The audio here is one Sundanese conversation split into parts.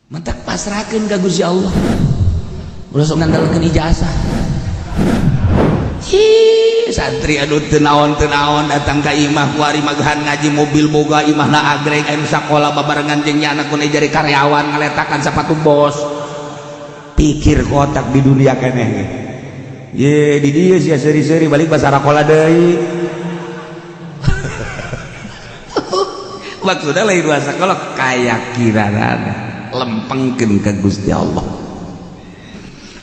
Mentak pasrahkeun ka Gusti Allah. Ulah sok ngandalkeun ijazah. Hi, santri anu teu naon-teu naon datang ka imah kuari magahan ngaji mobil boga imahna agreng anu sakola babarengan jeung nyana ku jari karyawan ngaletakan sepatu bos. Pikir kotak di dunia keneh ge. Ye di dieu sia seuri-seuri balik basarakola deui. Maksudna lain bahasa kolok kayakinanana lempengkeun ka Gusti Allah.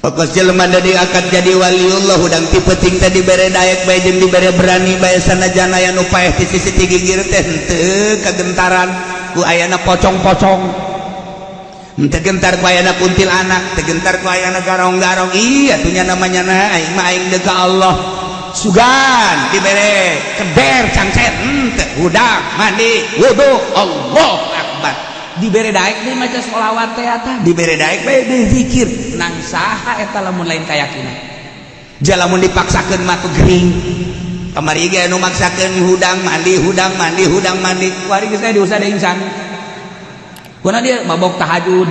Pokos jelema tadi akan jadi waliullah hudang ti peuting teh dibere daek bae jeung dibere berani bae sanajan aya nu paeh ti sisi ti ginggir teh henteu kagentaran ku ayana pocong-pocong, henteu gentar ku ayana kuntilanak, teu gentar ku ayana garong-garong. Iya tuh nya namanya na aing mah aing deuk ka Allah. Sugan dibere keder cangcet henteu hudang mandi wudu Allah akbar. Dibere daek deui maca sholawat teh eta, dibere daek bae deui zikir. Nang saha eta lamun lain kayakinan. Jalamun dipaksakeun mah tuh gering. Kamari ge anu maksakeun hudang mandi hudang mandi hudang mandi kuari geus aya diusah deui insan. Kuna dia mabok tahajud.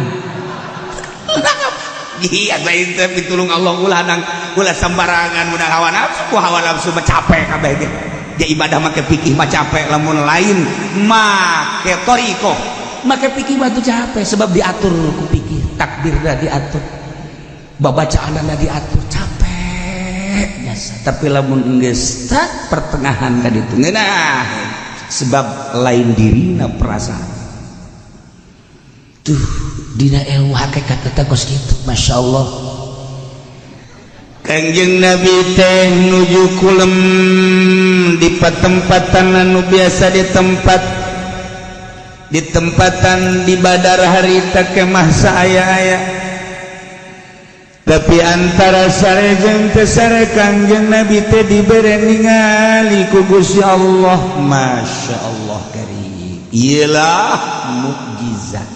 Iya lain teh pitulung Allah ulah nang ulah sembarangan udah hawa nafsu ku hawa nafsu mah capek kabeh ge. Dia ibadah make fikih mah capek lamun lain make thariqah. Make pikir batu capek sebab diatur ku pikir, takbirna diatur, babacaanna diatur, capek biasa. Tapi lamun geus tak pertengahan tadi itu ngeunah sebab lain dirina perasaan. Tuh dina ilmu hakikat eta kos kitu, Masya Allah. Kangjeng Nabi teh nuju kulem di patempatan anu biasa di tempat di tempatan di Badar harita kemah saaya-aya. Tapi antara sare jeung teu sare Kangjeng Nabi teh dibere ningali ku Gusti Allah. Masya Allah karim. Iyalah mukjizat.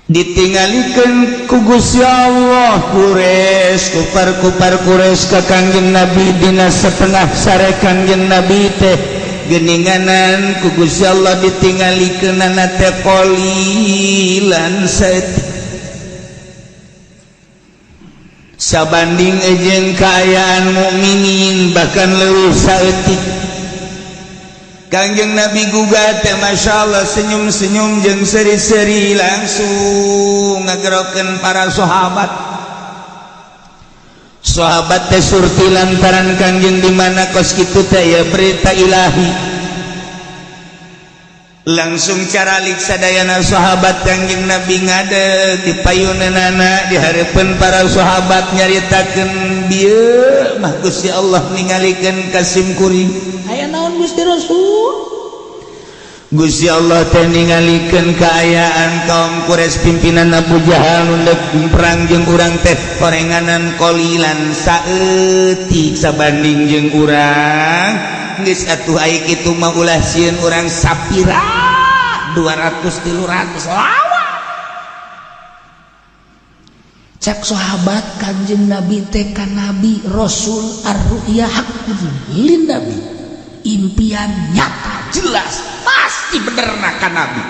Ditinggalikeun ku Gusti Allah Quraisy, kupar-kupar Quraisy ka Kangjeng Nabi dina setengah sare Kangjeng Nabi teh geninganan ku Gusti Allah ditinggalikeunana teh qalilan saeutik sabanding jeung kaayaan mukminin bahkan leuwih saeutik. Kangjeng Nabi gugat teh Masya Allah senyum-senyum jeung seri-seri langsung ngagerokeun para sahabat. Sahabat teh surti lantaran Kangjeng di mana kos kitu teh ya berita ilahi. Langsung caralik sadayana sahabat Kangjeng Nabi ngadeg di payuneunana di hareupeun para sahabat nyaritakeun bieu mah Gusti Allah ningalikeun ka sim kuring. Aya naon Gusti Rasul? Gusti Allah teh ningalikeun kaayaan kaum Quraisy pimpinan Abu Jahal nu deuk perang jeung urang teh horenganan qalilan saeutik sabanding jeung urang. Geus atuh ai kitu mah ulah sieun urang sapira 200 300 lawan. Cek sahabat Kangjeng Nabi teh ka Nabi Rasul ar-ru'ya haqqun lin Nabi. Impian nyata jelas pasti bener ka Nabi.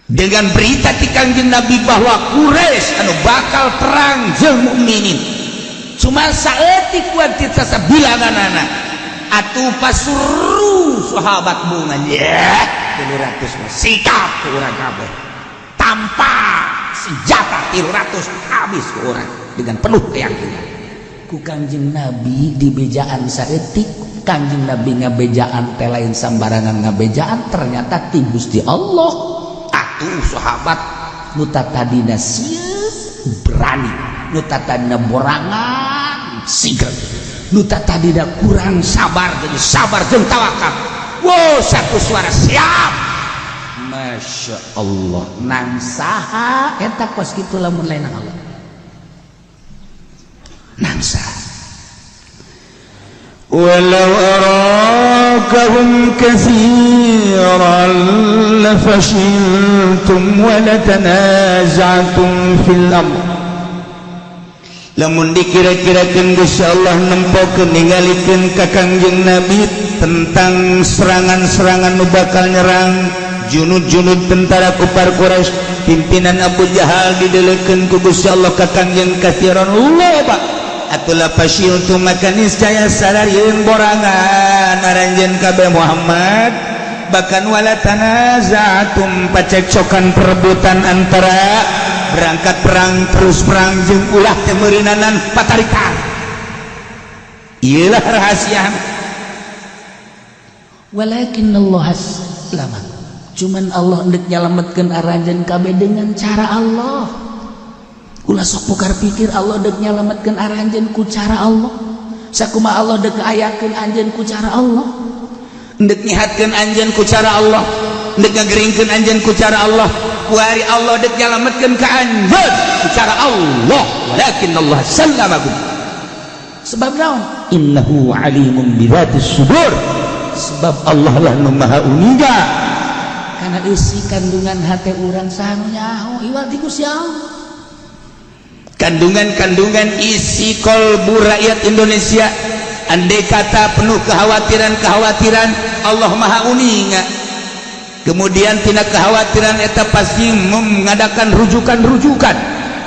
Dengan berita ti Kangjeng Nabi bahwa Quraisy anu bakal perang jeung mukminin cuma saeutik kuantitas bilanganana. Atuh pasuru sahabat bunga ya 300 sikap ke urang kabeh tanpa senjata 300 habis ke urang dengan penuh keyakinan. Ku Kangjeng Nabi dibejaan saeutik, Kangjeng Nabi ngabejaan teh lain sambarangan ngabejaan, ternyata ti Gusti Allah. Atuh sahabat nu tadina sieun berani, nu tadina borangan sigreg, nu tadina kurang sabar jadi sabar jeung tawakal. Wow, satu suara siap. Masya Allah. Nang saha eta kos kitu lamun lain Allah. Nang saha. Walau arakahum katsiran lafashiltum wa latanaza'tum fil amr. Lamun dikira-kirakeun Gusti Allah nempokeun ningalikeun ka Kangjeng Nabi tentang serangan-serangan nu bakal nyerang Junud-junud tentara kufar Quraisy pimpinan Abu Jahal didelekeun ku Gusti Allah ka Kangjeng kathiran loba atulah fasyiltu maka niscaya sararieun borangan aranjeun kabeh Muhammad bahkan wala tanaza'tum pacekcokan perebutan antara berangkat perang terus perang jeung ulah teh meureunnanan patarikan. Iyalah rahasia. Walakin Allah selamat. Cuman Allah ndek nyalametkeun aranjeun kabeh dengan cara Allah. Ulah sok pukar pikir Allah dek nyalametkeun aranjeun ku cara Allah. Sakumaha Allah dek ayakeun anjeun ku cara Allah. Ndek nyihatkeun anjeun ku cara Allah, ndek ngageringkeun anjeun ku cara Allah. Kuari Allah dek nyalametkeun ka anjeun ku cara Allah. Walakin Allah sallamakum. Sebab naon? Innahu alimun bidzatis sudur. Sebab Allah lah nu maha uniga karena isi kandungan hati urang saha nu nyaho iwal ti Gusti Allah. Kandungan-kandungan isi kolbu rakyat Indonesia andai kata penuh kekhawatiran-kekhawatiran Allah maha uninga. Kemudian tina kekhawatiran eta pasti mengadakan rujukan-rujukan,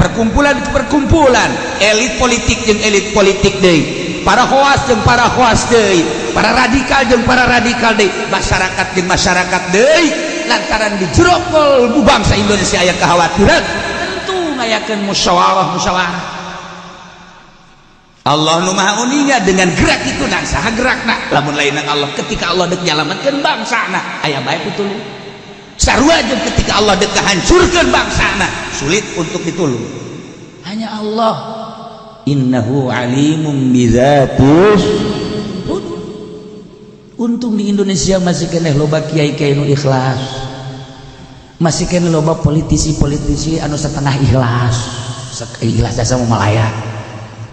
perkumpulan-perkumpulan elit politik jeung elit politik deui, para hoas jeung para hoas deui, para radikal jeung para radikal deui, masyarakat jeung masyarakat deui. Lantaran di jero kolbu bangsa Indonesia aya kekhawatiran tentu ngayakeun musyawarah-musyawarah. Allah nu maha uninga dengan gerak itu nah saha gerakna lamun lain Allah ketika Allah dek nyalametkeun bangsana aya bae pitulung. Sarua jeung ketika Allah dek hancurkeun bangsana sulit untuk ditulung. Hanya Allah. Innahu alimun bidzatis sudur. Untung di Indonesia masih keneh loba kiai-kiai nu ikhlas. Masih keneh loba politisi-politisi anu setengah ikhlas. Ikhlas jasa malaya.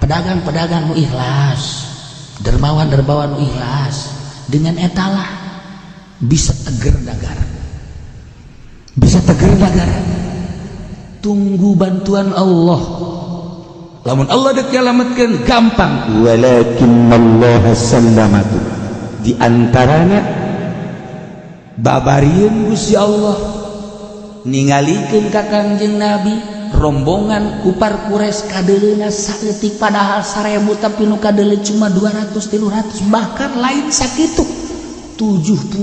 Pedagang-pedagang nu ikhlas, dermawan-dermawan nu ikhlas. Dengan etalah bisa teger negara. Bisa teger negara. Tunggu bantuan Allah. Lamun Allah dek nyalametkeun gampang. Walakin Allah sallamatu. Di antarana babarieun Gusti Allah ningalikeun ka Kangjeng Nabi rombongan kupar Quraisy kadeuleuna saeutik padahal 1000 tapi nu kadeuleu cuma 200 300 bahkan lain sakitu 70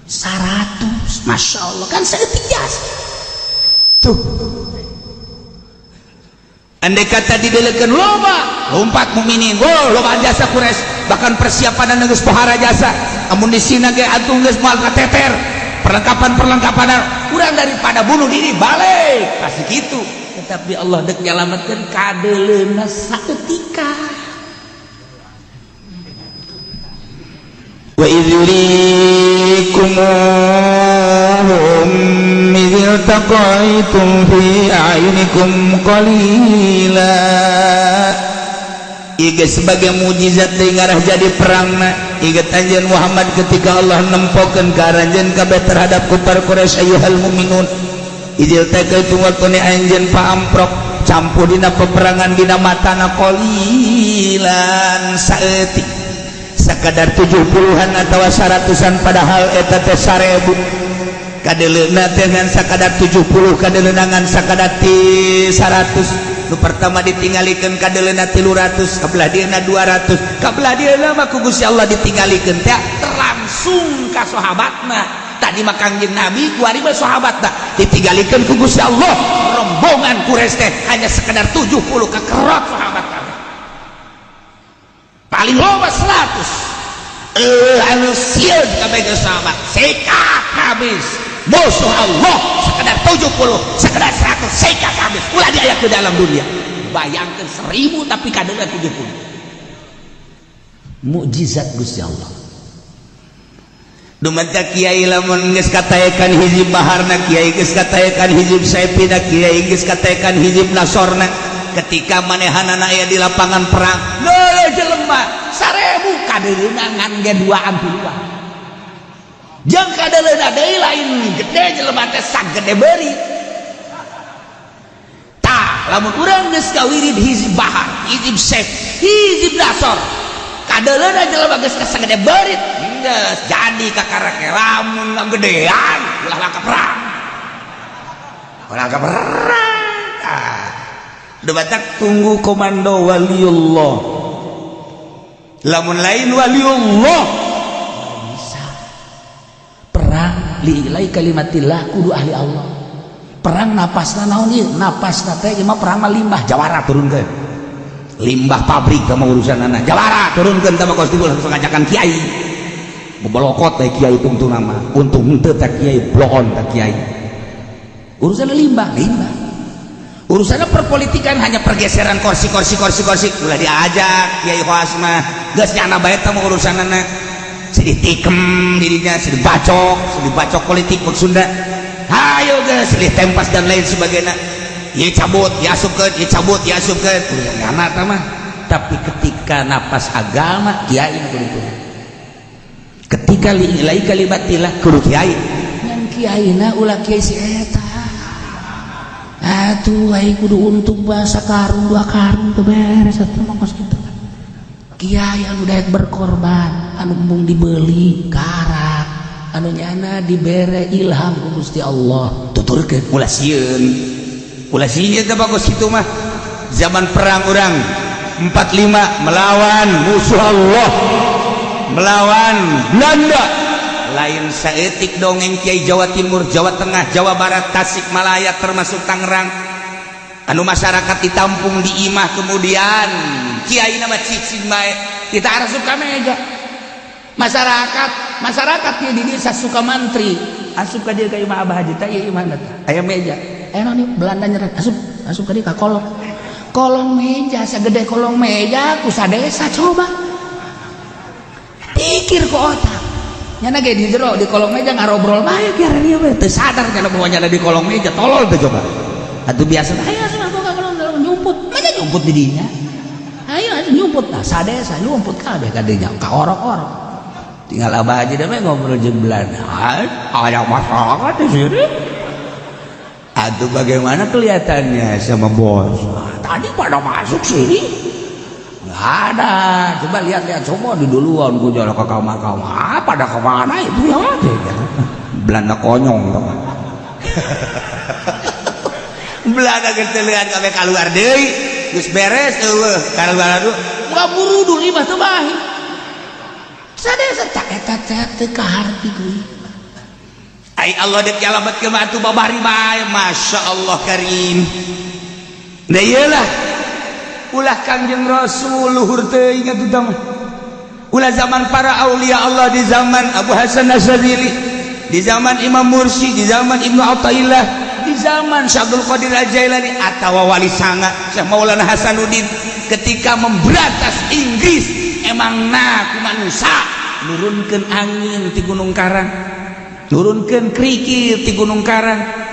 100. Masya Allah kan saeutik jasa tuh. Andai kata didelekeun loba lompat mukminin, oh loba jasa Quraisy bahkan persiapan geus pohara jasa amun di sina ge atuh geus moal kateter perlengkapan-perlengkapan kurang daripada bunuh diri balik pasti gitu. Tetapi Allah dek nyalametkeun kadeuleuna saeutika. Wa idz yurikumuhum idz iltaqaitum fi a'yunikum qalila. Iga sebagai mujizat deui ngarah jadi perangna. Ingat anjeun Muhammad ketika Allah nempokeun ka aranjeun kabeh terhadap kufar Quraisy ayyuhal mu'minun idil taqaitum waktune anjeun paamprok campuh dina peperangan dina matana qalilan saeutik sakadar 70-an atawa 100-an padahal eta teh 1000 kadeuleuna teh ngan sakadar 70 kadeuleuna ngan sakadar 100. Nu pertama ditinggalikeun kadeuleuna 300 kabelah dieuna 200 kabelah dieuna mah ku Gusti Allah ditinggalikeun teh terlangsung ka sahabatna. Tadi mah Kangjeng Nabi kuari mah sahabatna ditinggalikeun ku Gusti Allah rombongan Quraisy teh hanya sekedar 70 kekerot sahabat kabeh paling loba 100. Anu sieun kabeh geus sahabat sikat habis musuh Allah sekedar 70 sekedar 100 sikat habis ulah diaya ke dalam dunia. Bayangkan 1000 tapi kadeuna 70. Mukjizat Gusti Allah. Dumanta kiai lamun geus kataekan hizib baharna, kiai geus kataekan hizib saepina, kiai geus kataekan hizib nasorna. Ketika manehanana aya di lapangan perang, leuh jelema 1000 kadeuleuna ngan ge duaan tiluan. Jeung kadeuleuna deui lain gede jelema teh sagede beurit. Tah, lamun urang geus kawirid hizib bahar, hizib saep, hizib nasor, kadeuleuna jelema geus kasagede beurit. geus jadi kakarake lamun ngagedean ulah laka perang. Ulah laka perang. Ah. Udah batak tunggu komando waliullah. Lamun lain waliullah bisa. Perang liilai kalimatillah kudu ahli Allah. Perang napasna naon ieu? Napasna teh ieu mah perang mah limbah jawara turunkeun. Limbah pabrik sama urusan anak jawara turunkeun tah kos timbul langsung ngajakan kiai. Bebolokot teh kiai tungtung nama. Untung henteu teh kiai bloon teh kiai. Urusan limbah, limbah. Urusannya perpolitikan hanya pergeseran kursi kursi kursi kursi ulah diajak kiai hoas mah geus nyana bae teh urusanana sedih tikem dirinya sedih bacok politik maksudna hayo geus sedih tempas dan lain sebagainya ieu cabut ya asupkeun ieu cabut ya asupkeun urusan nyana tah mah. Tapi ketika napas agama kiai kudu turun, ketika liilai kalimatillah kudu kiai ngan kiaina ulah kiai si eta. Atuh ai kudu untung bahasa karung dua karung teu beres atuh mah kos kitu. Kiai anu daek berkorban, anu embung dibeli karak, anu nyana dibere ilham ku Gusti Allah. Tuturkeun ulah sieun. Ulah sieun teh bagus kitu mah. Zaman perang urang 45 melawan musuh Allah, melawan Belanda. Lain saeutik dongeng kiai Jawa Timur, Jawa Tengah, Jawa Barat, Tasikmalaya termasuk Tangerang. Anu masyarakat ditampung di imah kemudian kiai nama cicing bae kita asup ka meja. Masyarakat, masyarakat ieu di desa Sukamantri, asup ka dieu ka imah Abah Haji teh ieu imahna teh. Aya meja. Aya naon Belanda nyerang asup, asup ka dieu ka kolong. Kolong meja sagede kolong meja ku sadesa coba. Pikir ku otak. Nyana ge di jero di kolong meja ngarobrol bae kieu ieu we teu sadar kana bahwa nyana di kolong meja tolol teh coba. Atuh biasa ayo asup ka kolong nyumput, mana nyumput di dinya. Ayo asup nyumput nah sadesa nyumput kabeh ka dinya ka orok-orok. Tinggal Abah Haji deh ngobrol jeung Belanda. Ada masalah di sini. Atuh bagaimana kelihatannya sama bos? Tadi pada masuk sini. Nggak ada, coba lihat-lihat semua di duluan gue jalan ke kamar-kamar, pada kemana itu ya? Belanda konyong tuh. Belanda ketelian kami keluar deui, geus beres eueuh, keluar dulu, nggak buru dulu imah teu bahi. Sadesa tak eta teh teu kaharti kuy. Ai Allah deuk nyalametkeun mah atuh babari bae, Masya Allah karim. Da ieulah. Ulah Kangjeng Rasul luhur teuing atuh tah. Ulah zaman para aulia Allah di zaman Abu Hasan Asy-Syadzili, di zaman Imam Mursi, di zaman Ibnu Athaillah, di zaman Syekh Abdul Qadir Al-Jailani atawa wali sanga Syekh Maulana Hasanuddin ketika memberantas Inggris emangna ku manusia nurunkeun angin ti Gunung Karang, nurunkeun kerikil ti Gunung Karang.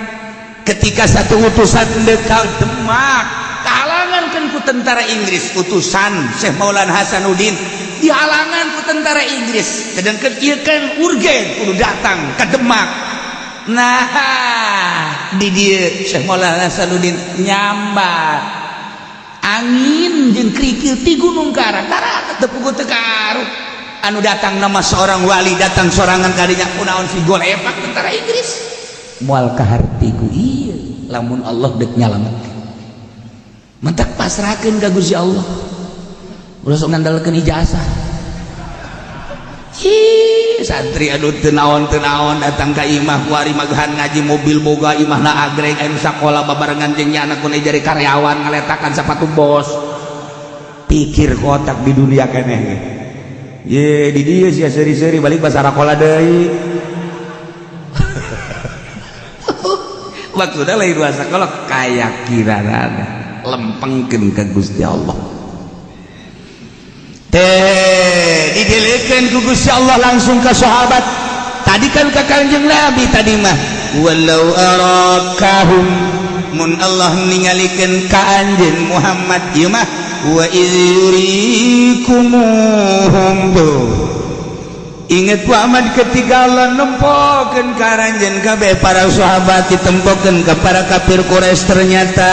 Ketika satu utusan dekat Demak kahalangan kan ku tentara Inggris, utusan Syekh Maulana Hasanuddin dihalangan ku tentara Inggris, sedangkan ieu kan urgen kudu datang ke Demak. Nah di dieu Syekh Maulana Hasanuddin nyambat angin jeung kerikil ti Gunung Karang tara teu puguh teu karuk. Anu datang nama seorang wali datang sorangan kadinya kunaon si golepak tentara Inggris moal kaharti ku ieu lamun Allah deuk nyalametkeun. Mentak pasrahkeun ka Gusti Allah. Ulah sok ngandalkeun ijazah. Ih, santri anu teu naon-teu naon datang ka imah kuari magahan ngaji mobil boga imahna agreng aya sakola babarengan jeung nyana ku jari karyawan ngaletakan sepatu bos. Pikir kotak di dunia keneh ge. Ye di dieu sia seuri-seuri balik basarakola deui. Maksudna lain sakola kayakinanana lempengkeun ka Gusti Allah. Teh didelekeun ku Gusti Allah langsung ka sahabat. Tadi kan ka Kangjeng Nabi tadi mah walau arakahum mun Allah ningalikeun ka anjeun Muhammad ieu mah wa iz yurikumuhum. Ingat Muhammad ketika Allah nempokeun ka aranjeun kabeh para sahabat ditempokeun ka para kafir Quraisy ternyata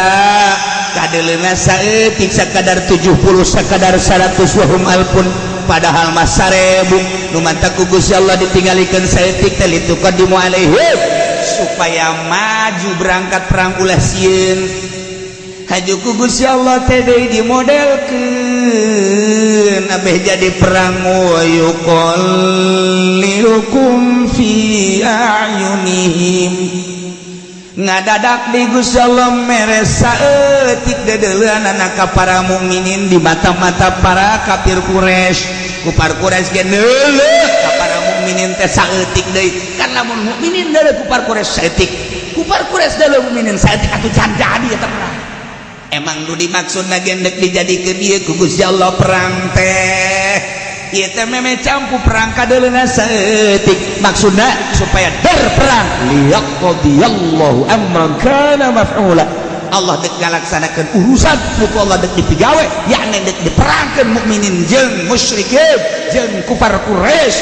kadeleuna saeutik sakadar 70 sakadar 100 wahum alpun Padahal mah 1000 nu mantak ku Gusti Allah ditinggalikeun saeutik teh lituqaddimu alaihi supaya maju berangkat perang ulah sieun. Haju ku Gusti Allah teh deui dimodelkeun abeh jadi perang wa yuqallilukum fi a'yunihim. Ngadadak di Gusti Allah mere saeutik dedeuleunana ka para mukminin di mata-mata para kafir Quraisy. Kupar Quraisy ge neuleuh ka para mukminin teh saeutik deui. Kan lamun mukminin deuleuh kupar Quraisy saeutik, kupar Quraisy deuleuh mukminin saeutik, atuh can jadi eta perang. Emang nu dimaksudna ge deuk dijadikeun ieu ku Gusti Allah perang teh. Ieu teh meme campu perang kadeuleuna saeutik, maksudna supaya der perang liyaqdiyallahu amran kana maf'ula. Allah dek ngalaksanakeun urusan nu ku Allah dek dipigawe, yakni dek diperangkeun mukminin jeung musyrikin jeung kufar Quraisy.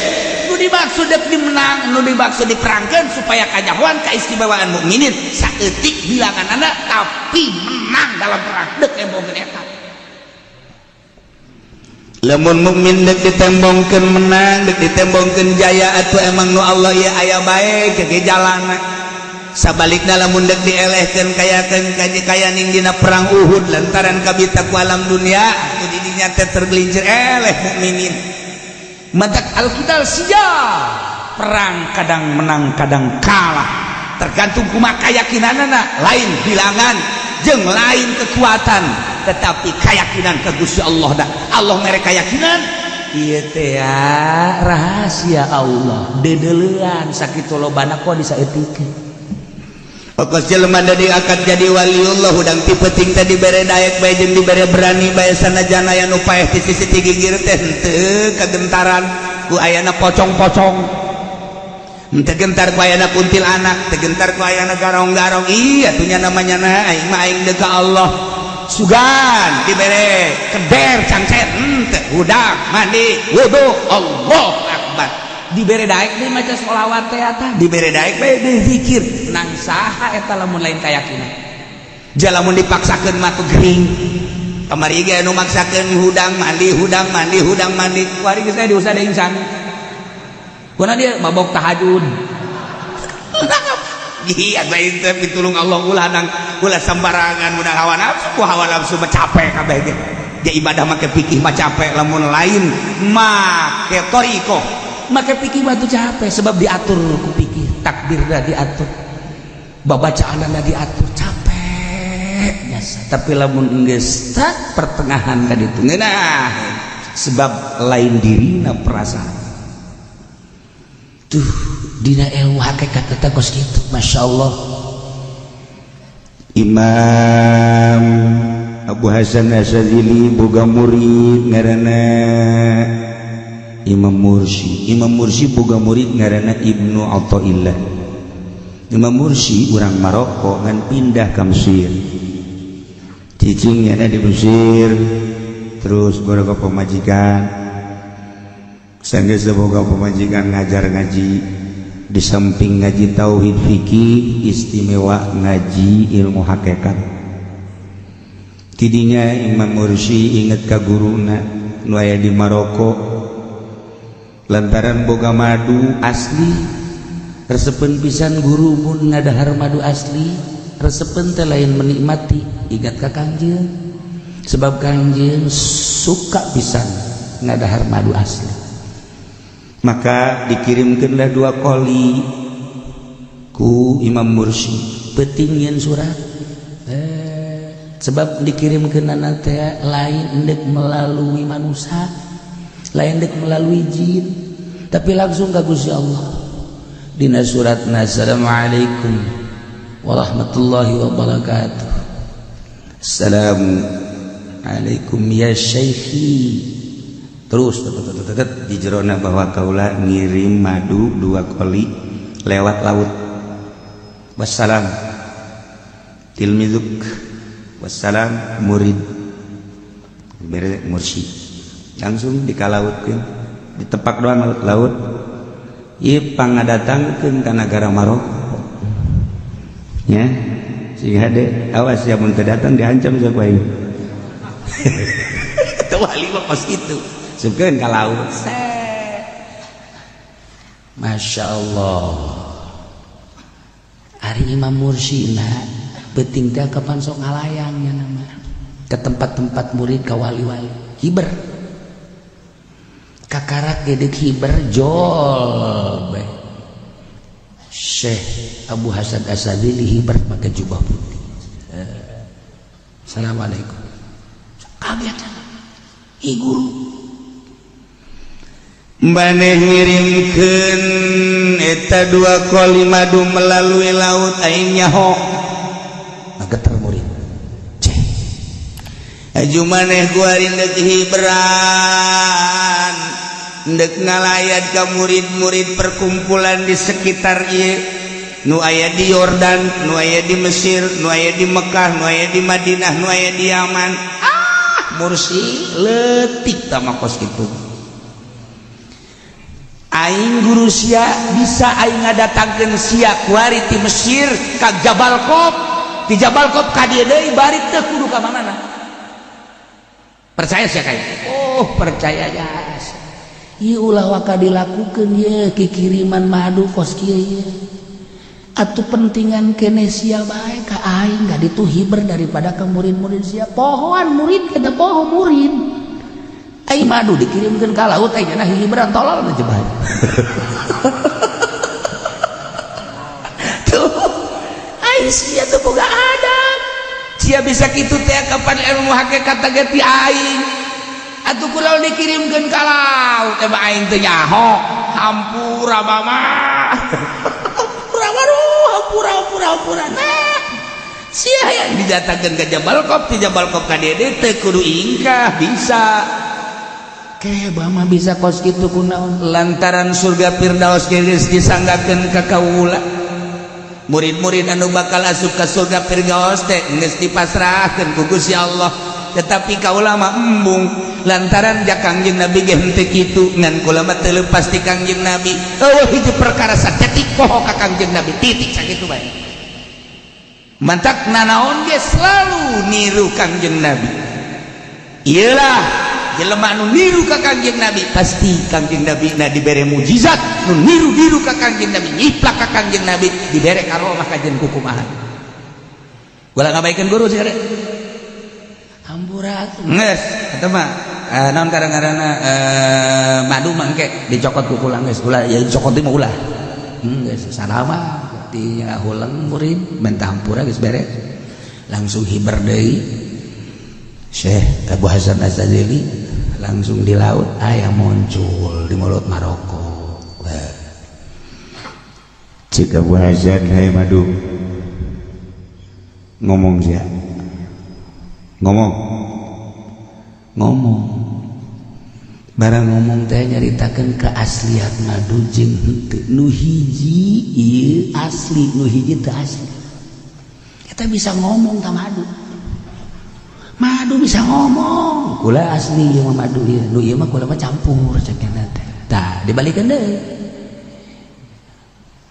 Nu dimaksud dek dimenang, nu dimaksud diperangkeun supaya kanyahoan kaistimewaan mukminin saeutik bilanganana tapi menang dalam perang dek embongkeun eta. Lamun mukmin dek ditembongkeun menang, dek ditembongkeun jaya atuh emang nu Allah ieu aya bae ke jalana. Sabalikna lamun dek dielehkeun kayakeun kaya ning dina perang Uhud lantaran kabita ku alam dunia atuh di dinya teh tergelincir eleh mukminin. Matak al-qital sia perang kadang menang kadang kalah tergantung kumaha keyakinanana, lain bilangan jeung lain kekuatan tetapi keyakinan ke Gusti Allah dah. Allah mere keyakinan ieu teh rahasia Allah deudeulean sakitu lobana kok disaeutikeun. Okos jelema diangkat jadi waliullah hudang ti peuting teh dibere daek bae jeung dibere berani bae sanajan aya nu paeh ti sisi ti gigir teh henteu kagentaran ku ayana pocong-pocong, henteu gentar ku ayana kuntilanak, teu gentar ku ayana garong-garong. Iya atuh nya namanya na aing mah aing deuk ka Allah. Sugan dibere keder cangcet henteu hudang mandi wudu Allah akbar. Dibere daek deui maca sholawat teh eta, dibere daek bae deui zikir. Nang saha eta lamun lain kayakinan. Jalamun dipaksakeun mah tuh gering. Kamari ge anu maksakeun hudang mandi hudang mandi hudang mandi. Kuari geus aya diusah deui insan. Kuna dia mabok tahajud. Iya lain teh pitulung Allah ulah nang ulah sembarangan udah hawa nafsu, ku hawa nafsu mah capek kabeh ge. Dia ibadah make pikir mah capek, lamun lain make thariqah make pikir mah tuh capek sebab diatur ku pikir, takdirna diatur, babacaanna diatur, capek biasa. Tapi lamun geus tak pertengahan ka ditu ngeunah sebab lain dirina perasaan. Tuh dina ilmu hakikat eta kos kitu, Masya Allah. Imam Abu Hasan Asy-Syadzili boga murid ngaranna Imam Mursi. Imam Mursi boga murid ngaranna Ibnu Athaillah. Imam Mursi urang Maroko ngan pindah ka Mesir. Cicingnya di Mesir terus boga pamajikan. Sanggeus boga pamajikan ngajar ngaji. Di samping ngaji tauhid fikih istimewa ngaji ilmu hakikat. Tidinya Imam Mursi inget ka guruna nu aya di Maroko lantaran boga madu asli resepeun pisan guru mun ngadahar madu asli resepeun teh lain menikmati ingat ka Kangjeng sebab Kangjeng suka pisan ngadahar madu asli. Maka dikirimkanlah 2 koli ku Imam Mursi peuting nyeun surat sebab dikirimkeunana teh lain endek melalui manusia, lain dek melalui jin, tapi langsung ka Gusti Allah. Dina suratna assalamualaikum warahmatullahi wabarakatuh. Assalamualaikum ya syekhi. Terus di jerona bahwa kaula ngirim madu 2 koli lewat laut. Wassalam tilmizuk, wassalam murid bere mursi. Langsung dikalautkeun, ditepak doang laut. Ieu pangadatangkeun ka nagara Maroko. Nya, sing hade awas ya mun teu datang diancam sok aing. Teu wali mah kos kitu. Asupkeun ka laut. Masya Allah. Ari Imam Mursina peuting teh kapan sok ngalayang nya nama ke tempat-tempat murid ka wali-wali hiber. Kakarak gedek hiber jol bae. Syekh Abu Hasan Asy-Syadzili hiber pakai jubah putih. Assalamualaikum. Kaget. Ih guru. Maneh ngirimkeun eta dua kali madu melalui laut aing nyaho. Geter murid. Ceh. Aju maneh kuari deuk hiberan. Deuk ngalayat ka murid-murid perkumpulan di sekitar ieu. Nu aya di Yordan, nu aya di Mesir, nu aya di Mekah, nu aya di Madinah, nu aya di Yaman. Ah, mursi leutik tah mah kos kitu. Aing guru sia bisa aing ngadatangkeun sia kuari ti Mesir ka Jabal Qaf, ti Jabal Qaf ka dieu deui bari teu kudu ka mana-mana. Percaya sia kayak? Oh, percaya jasa. Ieu ulah waka dilakukeun ieu kikiriman madu kos kieu ieu. Atuh pentingan kene sia bae ka aing ka ditu hiber daripada ka murid-murid sia. Pohoan murid kita poho murid. Ai madu dikirimkeun ka laut ai cenah hiberan tolol teh bae. Tuh. Ai sia teu boga adab. Sia bisa kitu teh kapan ilmu hakikat teh ti aing. Atuh kula dikirimkeun ka laut teh aing teu nyaho. Hampura mama. Hampura waduh, hampura hampura hampura. Nah. Sia yang didatangkeun ka Jabal Qaf, ti Jabal Qaf ka dieu teu kudu ingkah bisa. Bama bisa kos kitu kunaon lantaran surga Firdaus geus disanggakeun ka kaula. Murid-murid anu bakal asup ka surga Firdaus teh geus dipasrahkeun ku Gusti Allah. Tetapi kaula mah embung lantaran ja Kangjeng Nabi ge henteu kitu ngan kula mah teu leupas ti Kangjeng Nabi. Eueuh hiji perkara sacetik poho ka Kangjeng Nabi titik sakitu bae. Mantak nanaon ge selalu niru Kangjeng Nabi. Iyalah jelema nu niru ka Kangjeng Nabi pasti Kangjeng Nabi na dibere mujizat, nu niru-niru ka Kangjeng Nabi nyiplak ka Kangjeng Nabi dibere karomah kajen kukumaha. Ulah ngabaikeun guru sih rek. Hampura geus eta mah naon kadang-kadangna madu mah engke dicokot ku kula geus ulah ya dicokot mah ulah. Geus salama ti huleng murid mentah hampura geus beres. Langsung hiber deui. Syekh Abu Hasan Asy-Syadzili langsung di laut aya muncul di mulut Maroko. Cik Abu Hasan hai madu ngomong sia. Ngomong. Ngomong. Barang ngomong teh nyaritakeun keaslian madu jeung henteu. Nu hiji ieu asli, nu hiji teu asli. Kita bisa ngomong ta madu. Madu bisa ngomong, kula asli ieu mah madu ieu, nu ieu mah kula mah campur cek nya teh. Tah dibalikeun deui.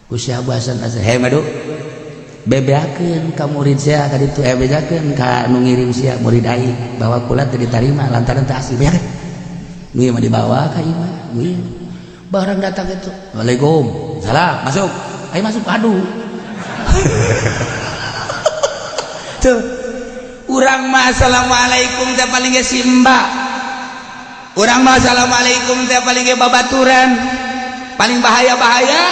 Ku Syekh Abu Hasan Asy-Syadzili, "Hei madu, bebeakeun ka murid sia ka ditu, bebeakeun ka nu ngirim sia murid aing bahwa kula teu ditarima lantaran teu asli." Beakeun. Nu ieu mah dibawa ka ieu mah, nu ieu. Barang datang itu, "Waalaikum salam, masuk." Ayo masuk aduh. Tuh. Urang mah assalamualaikum teh paling ge simba. Urang mah assalamualaikum teh paling ge babaturan. Paling bahaya-bahaya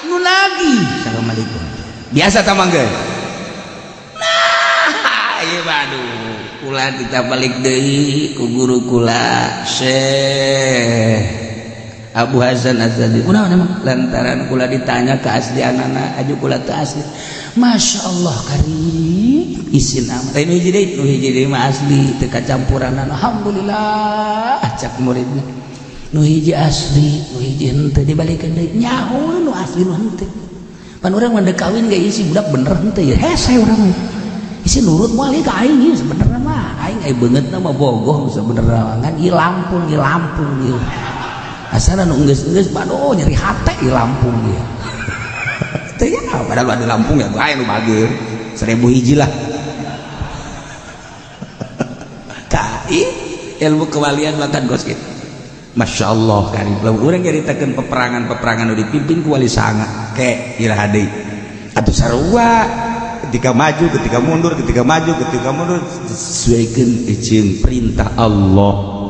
nu lagi assalamualaikum. Biasa ta mangga. Nah, ieu aduh, kula kita balik deui ku guru kula Syekh Abu Hasan Asy-Syadzili. Kunaon emang lantaran kula ditanya keaslianana aju kula teu asli. Masya Allah karim isin amat nu hiji deui nu hiji deui mah asli teu kacampuranan. Alhamdulillah cak muridna nu hiji asli nu hiji henteu dibalikeun deui nyaho nu asli nu henteu. Pan urang mah deuk kawin ge isi budak bener henteu ya hese urang isi nurut moal ka aing ieu sebenerna mah aing ai beungeutna mah bogoh sebenerna ngan ieu Lampung ieu Lampung ieu asana nu geus-geus baduh nyeri hate ieu Lampung ieu. Teu ya padahal di Lampung ya aing nu bager 1000 hiji lah. Tah ilmu kewalian makan kos kitu. Masya Allah karib lamun urang nyaritakeun peperangan-peperangan nu dipimpin ku wali sanga ke iraha deui atuh sarua ketika maju ketika mundur ketika maju ketika mundur sesuaikeun jeung perintah Allah.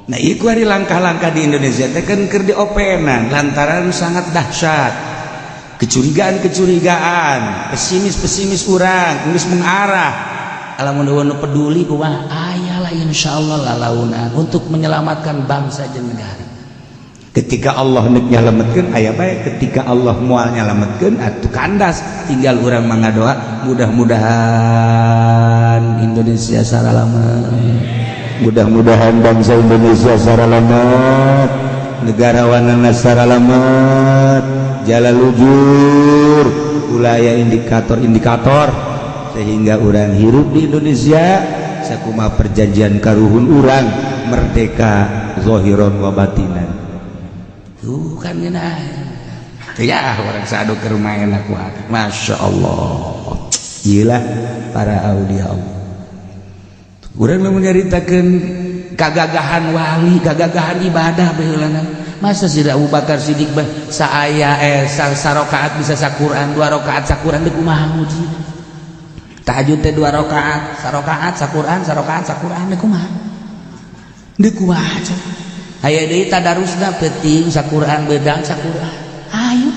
Nah ieu ku ari langkah-langkah di Indonesia teh kan keur diopenan lantaran sangat dahsyat kecurigaan-kecurigaan pesimis-pesimis urang geus mengarah lamun nu peduli kumaha aya lah insyaallah lalaunan untuk menyelamatkan bangsa jeung negara. Ketika Allah nek nyalametkeun aya bae, ketika Allah moal nyalametkeun atuh kandas, tinggal urang mah ngadoa mudah-mudahan Indonesia saralamet, mudah-mudahan bangsa Indonesia saralamet, negarawanana saralamet, jalalujur ulah aya indikator-indikator sehingga urang hirup di Indonesia sakumaha perjanjian karuhun urang merdeka zahiron wa batinan. Tuh kan ngeunah ya orang sadu ke rumah enak wae. Masya Allah iyalah para aulia Allah. Urang lamun nyaritakeun kagagahan wali, kagagahan ibadah baheulana. Masa sih Abu Bakar Siddiq bah saaya sarokaat bisa saquran, dua rakaat saquran deuk kumaha ngujina. Tahajud teh 2 rakaat, sarokaat saquran, sarokaat saquran deuk kumaha? Deuk kumaha cenah. Aya deui tadarusna peuting saquran beudang saquran. Ayo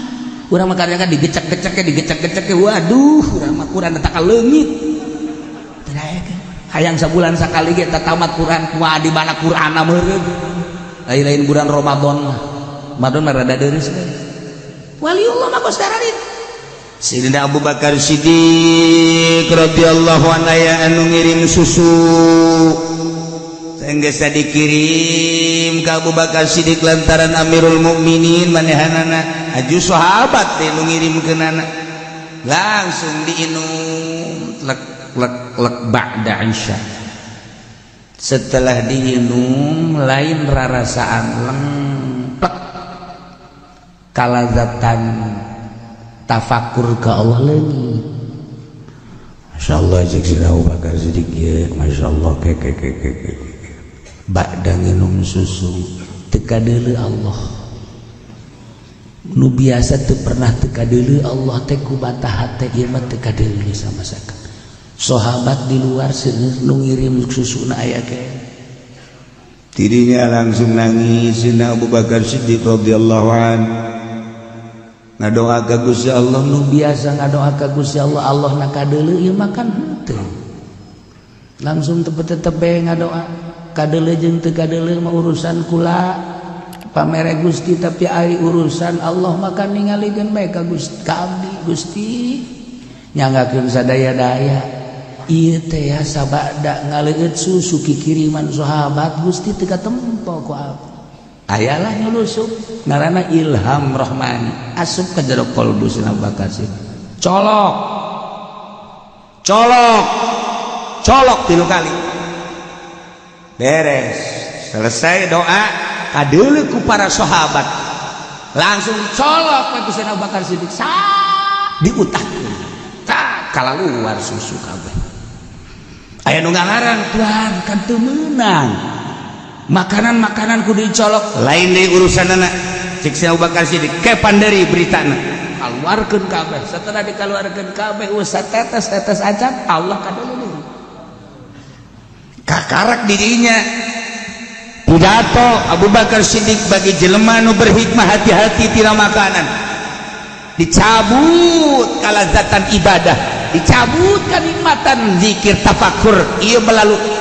urang mah kadang digecek-gecek digecek-gecek waduh urang mah Quran eta kaleungit. Teu daekeun. Hayang sabulan sakali ge tamat Quran kumaha di mana Qur'anna meureun. Lain-lain bulan Ramadan mah. Ramadan mah rada deureus we. Waliullah mah kos dararit. Sayyidina Abu Bakar Siddiq radhiyallahu anhu aya anu ngirim susu. Geus dikirim ka Abu Bakar Siddiq lantaran Amirul Mukminin manehanana aju sahabat teh nu ngirimkeunana langsung diinum lek lek lek ba'da isya. Setelah diinum lain rarasaan lengplek kalazatan tafakur ke Allah leungit. Masya Allah cek Sayyidina Abu Bakar Siddiq ye Masya Allah ke ke ke ke ke ba'da nginum susu teu kadeuleu Allah nu biasa teu pernah teu kadeuleu Allah teh ku bata hate ieu mah teu kadeuleu sama sekali. Sahabat di luar seueur nu ngirim susuna aya ke tidinya langsung nangis Sayyidina Abu Bakar Siddiq radhiyallahu an ngadoa ka Gusti Allah nu biasa ngadoa ka Gusti Allah Allah na kadeuleu ieu mah kan henteu langsung teu bae ngadoa kadeuleu jeung teu kadeuleu mah urusan kula pamere Gusti tapi ari urusan Allah maka ningalikeun bae ka Gusti ka abdi Gusti nyanggakeun sadaya-daya ieu teh ya sabada ngaleueut susu kikiriman sahabat Gusti teu katempo ku abdi ayalah nyulusup ngaranna ilham rahmani asup ka jero kalbu Sayyidina Abu Bakar Siddiq colok colok colok 3 kali beres selesai doa kadeuleu ku para sahabat langsung colok ku Sayyidina Abu Bakar Siddiq diutahkeun tak kalaluar susu kabeh aya nu ngalarang Tuhan kan teu meunang makanan-makanan kudu dicolok lain deui urusanana cek Sayyidina Abu Bakar Siddiq kepan deui beritana kaluarkeun kabeh setelah dikaluarkeun kabeh usah tetes-tetes acan Allah kadeuleu deui kakarak dirinya pidato Abu Bakar Siddiq bagi jelema nu berhikmah hati-hati tina makanan dicabut kalazatan ibadah dicabut kenikmatan zikir tafakur ieu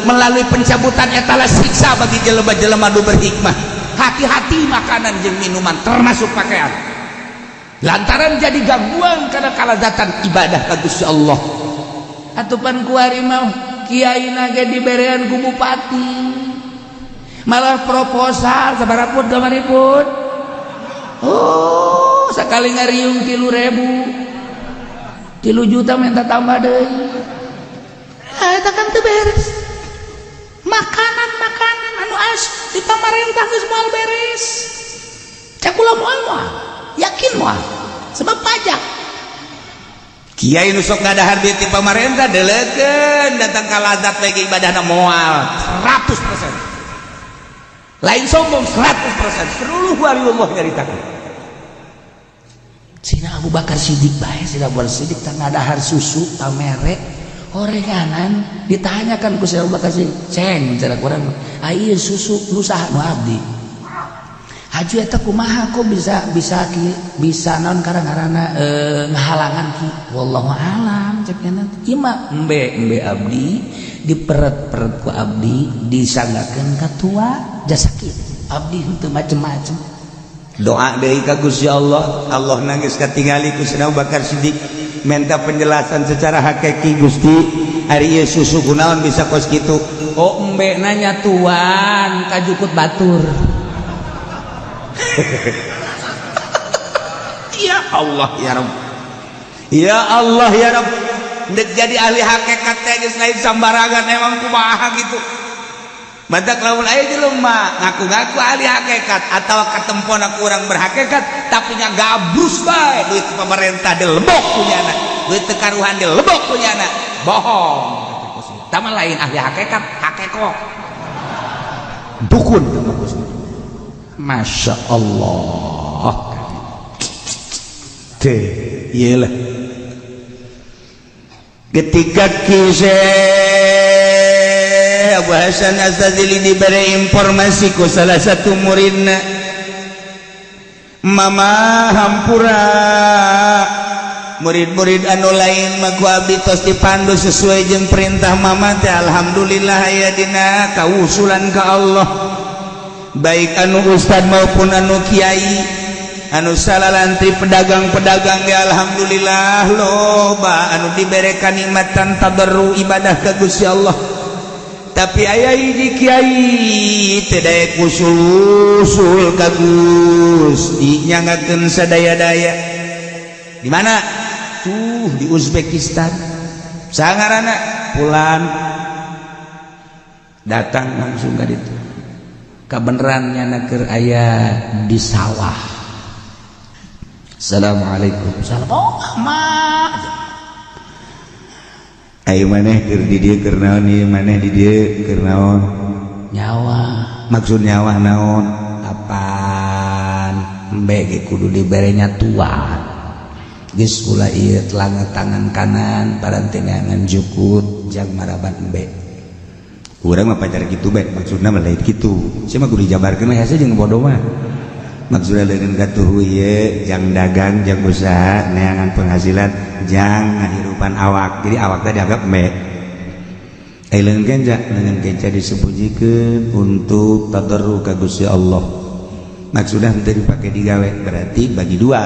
melalui pencabutan eta lah siksa bagi jelema-jelema nu berhikmah hati-hati makanan jeung minuman termasuk pakaian lantaran jadi gangguan karena kalazatan ibadah ka Gusti Allah. Atupan kuari mah kiai nage diberean ku bupati malah proposal sabaraha pun kamari pun oh sekali ngariung 3.000 3 juta minta tambah deui eta kan teu beres makanan-makanan anu as di pamarentah geus moal beres cak kula moal moal yakin moal sebab pajak kiai nu sok ngadahar duit ti pamarentah deleukeun datang ka lazat bae ibadahna moal 100%. Lain sombong 100% seluruh waliullah nyaritakeun. Sina Abu Bakar Siddiq bae, Sina Abu Bakar Siddiq teh ngadahar susu pamere orenganan, ditanyakan ku Sina Abu Bakar Siddiq, ceng cara kurang, ah ieu susu nu saha? Nu abdi. Haju eta kumaha kok bisa bisa ki bisa naon karang-karana ngahalangan ki, wallahu alam cek nya ieu mah embe embe abdi diperet-peret ku abdi disanggakeun ka tua jasa kitu abdi henteu macem-macem. Doa deui ka Gusti Allah, Allah nangis katingali ku Sina Abu Bakar Siddiq minta penjelasan secara hakiki, Gusti ari ieu susu kunaon bisa kos kitu? Oh embe nanya tuan kajukut batur. Ya Allah ya Rabb, ya Allah ya Rabb, ndek jadi ahli hakikat teh geus lain sambarangan emang kumaha gitu. Badak lamun aya jelema ngaku-ngaku ahli hakikat atau katempona kurang berhakikat tapi nya gabrus bae duit pemerintah dilebok punyana, duit tekaruhan dilebok punyana, bohong. Tama lain ahli hakikat, hakekok. Dukun tama. Masya Allah. Teh, iyalah. Ketika kisah Abu Hasan Asy-Syadzili diberi informasi ku salah satu muridna, mama hampura murid-murid anu lain mah ku abdi tos dipandu sesuai jeung perintah mama teh, alhamdulillah aya dina kausulan ka Allah, baik anu ustad maupun anu kiai anu salalantri pedagang-pedagang ya alhamdulillah loba anu dibere kanikmatan tadarru ibadah ka Gusti Allah. Tapi aya hiji kiai teu daek usul-usul ka Gusti nyangakeun sadaya-daya. Di mana? Tuh di Uzbekistan. Sangarana pulang datang langsung ka ditu. Kabeneran nyana keur aya di sawah. Assalamualaikum. Salam. Oh, ma. Ayo maneh keur di dieu keur naon ieu, maneh di dieu keur naon? Nyawa. Maksud nyawa naon? Apaan? Embe ge kudu dibere nya tuan. Geus kula ieu telangan tangan kanan parantenangan jukut jang maraban embe. Urang mah pacar kitu bae, maksudna mah lain kitu. Sia mah kudu dijabarkeun we hese jeung bodoh mah. Maksudna leungeun katuhu ieu jang dagang, jang usaha, neangan penghasilan, jang ngahirupan awak. Jadi awak teh dianggap embe. Ai leungeun kenca disembunyikeun untuk tadarru ka Gusti Allah. Maksudna henteu dipake digawe, berarti bagi dua.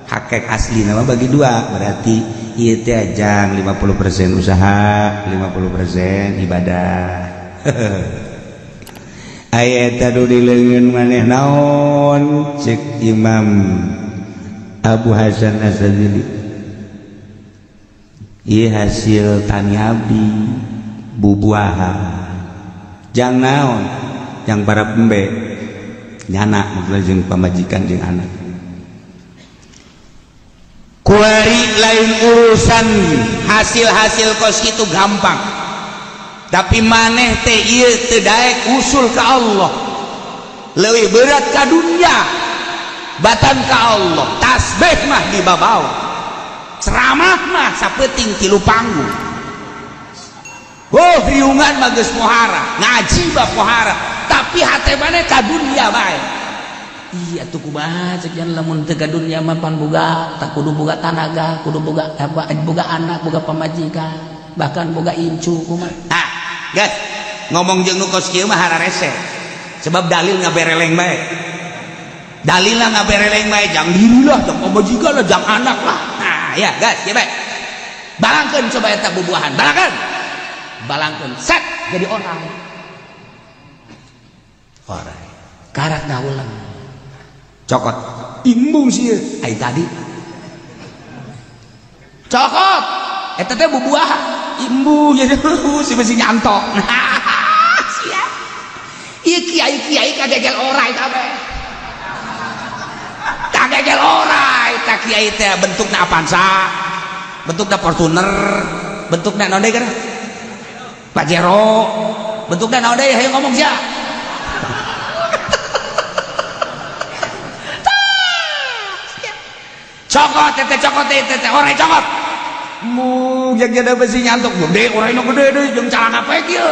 Hakek asli nama bagi dua, berarti ieu teh jang 50% usaha, 50% ibadah. Aya eta nu di leungeun maneh naon cek Imam Abu Hasan Asy-Syadzili. Ieu hasil tani abdi bubuahan. Jang naon? Jang para pembe. Nyana maksudna jeung pamajikan jeung anak. Kuari lain urusan hasil-hasil kos itu gampang, tapi maneh teh ieu teu daek usul ka Allah, leuwih berat ka dunya batan ka Allah. Tasbih mah dibabawa, ceramah mah sapeuting tilu panggung, oh riungan mah geus pohara, ngaji mah pohara, tapi hate maneh ka dunya bae. Iya tuh kumaha cek jan lamun teu ka dunya mah pan boga, tak kudu boga tanaga, kudu boga apa, boga anak, boga pamajikan, bahkan boga incu kumaha. Ah, guys, ngomong jeung nu kos kieu mah hararese. Sebab dalil ngabereleng bae. Dalilna ngabereleng bae, jang diri lah, jang pamajikan lah, jang anak lah. Nah, ya guys, ya bae. Balangkeun coba eta bubuahan, balangkeun. Balangkeun set jadi orang. Orang. Karak ngaulang. Cokot imbung sih ai tadi cokot eta teh bubuahan imbung jadi si besi nyantok. Sia ieu kiai-kiai kagegel orai kabeh, kagegel orai ta kiai teh bentukna Avanza, bentukna Fortuner, bentukna naon deui kana Pajero, bentukna naon deui, hayu ngomong sia. Cokot teh cokot teh teh orai cokot. Mu jada besi nyantuk gede orai nu gede deui jeung calanga poe kieu.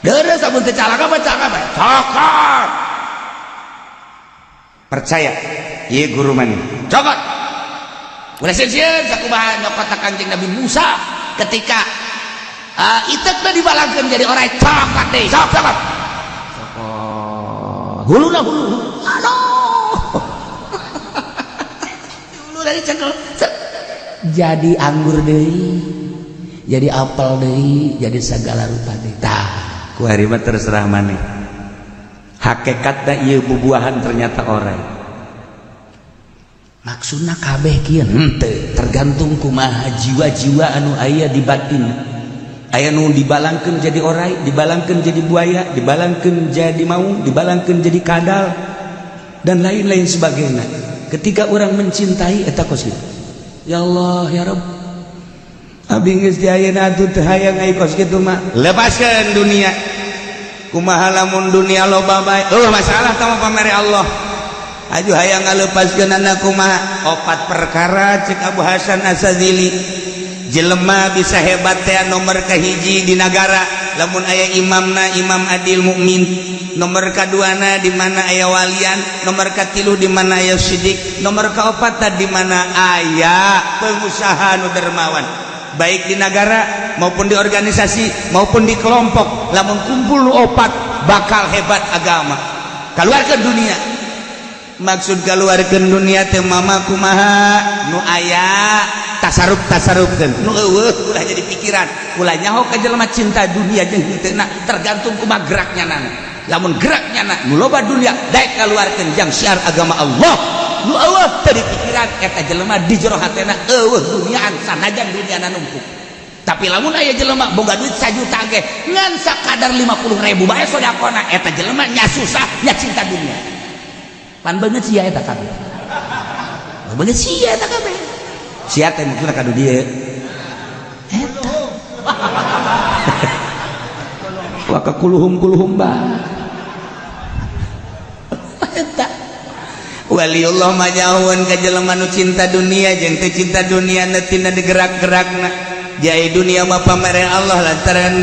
Deres amun teh calanga mah calanga bae. Cokot. Percaya ieu guru maneh. Cokot. Ulah sieun sakumaha nyokot ka Kanjeng Nabi Musa ketika iteukna dibalangkeun jadi orai cokot deui. Sok cokot. Cokot. Huluna hulu. Aduh. Hulu dari cekel. Jadi anggur deui, jadi apel deui, jadi segala rupa deui. Tah, ku ari mah terserah maneh. Hakikatna ieu bubuahan ternyata orai. Maksudna kabeh kieu henteu, tergantung kumaha jiwa-jiwa anu aya di batin. Aya nu dibalangkeun jadi orai, dibalangkeun jadi buaya, dibalangkeun jadi maung, dibalangkeun jadi kadal dan lain-lain sebagainya. Ketika orang mencintai eta kos kitu. Ya Allah ya Rabb, abdi geus di ayeuna atuh teu hayang ai kos kitu mah. Lepaskeun dunia. Kumaha lamun dunia loba bae? Eueuh masalah tah mah pamere Allah. Aju hayang ngalepaskeunana kumaha? Opat perkara cek Abu Hasan Asadzili. Jelema bisa hebat teh nomor kahiji di nagara lamun aya imamna imam adil mukmin, nomor kaduana di mana aya walian, nomor katilu di mana aya sidik, nomor kaopat di mana aya pengusaha nu dermawan, baik di nagara maupun di organisasi maupun di kelompok. Lamun kumpul nu opat bakal hebat agama. Keluarkan dunia. Maksud keluarkan dunia teh mama kumaha nu aya tasarruf tasarrufkeun nu eueuh ulah jadi pikiran, ulah nyaho ka jelema cinta dunia jeung henteu tergantung kumaha geraknya nana. Lamun geraknya na nu loba dunia daek kaluarkeun jang syiar agama Allah, nu eueuh teu dipikiran eta jelema di jero hatena eueuh duniaan sanajan duniana numpuk. Tapi lamun aya jelema boga duit 1 juta ge ngan sakadar 50.000 bae sedekahna, eta jelema nya susah nya cinta dunia. Pan beungeut sia eta kabeh. Beungeut sia eta kabeh. Sia teh maksudna ka dieu. Eta. Wa kakuluhum kuluhum ba. Eta. Waliullah mah jauheun ka jelema nu cinta dunia jeung teu cinta dunia na tina digerak-gerakna. Jai dunia mah pamere Allah lantaran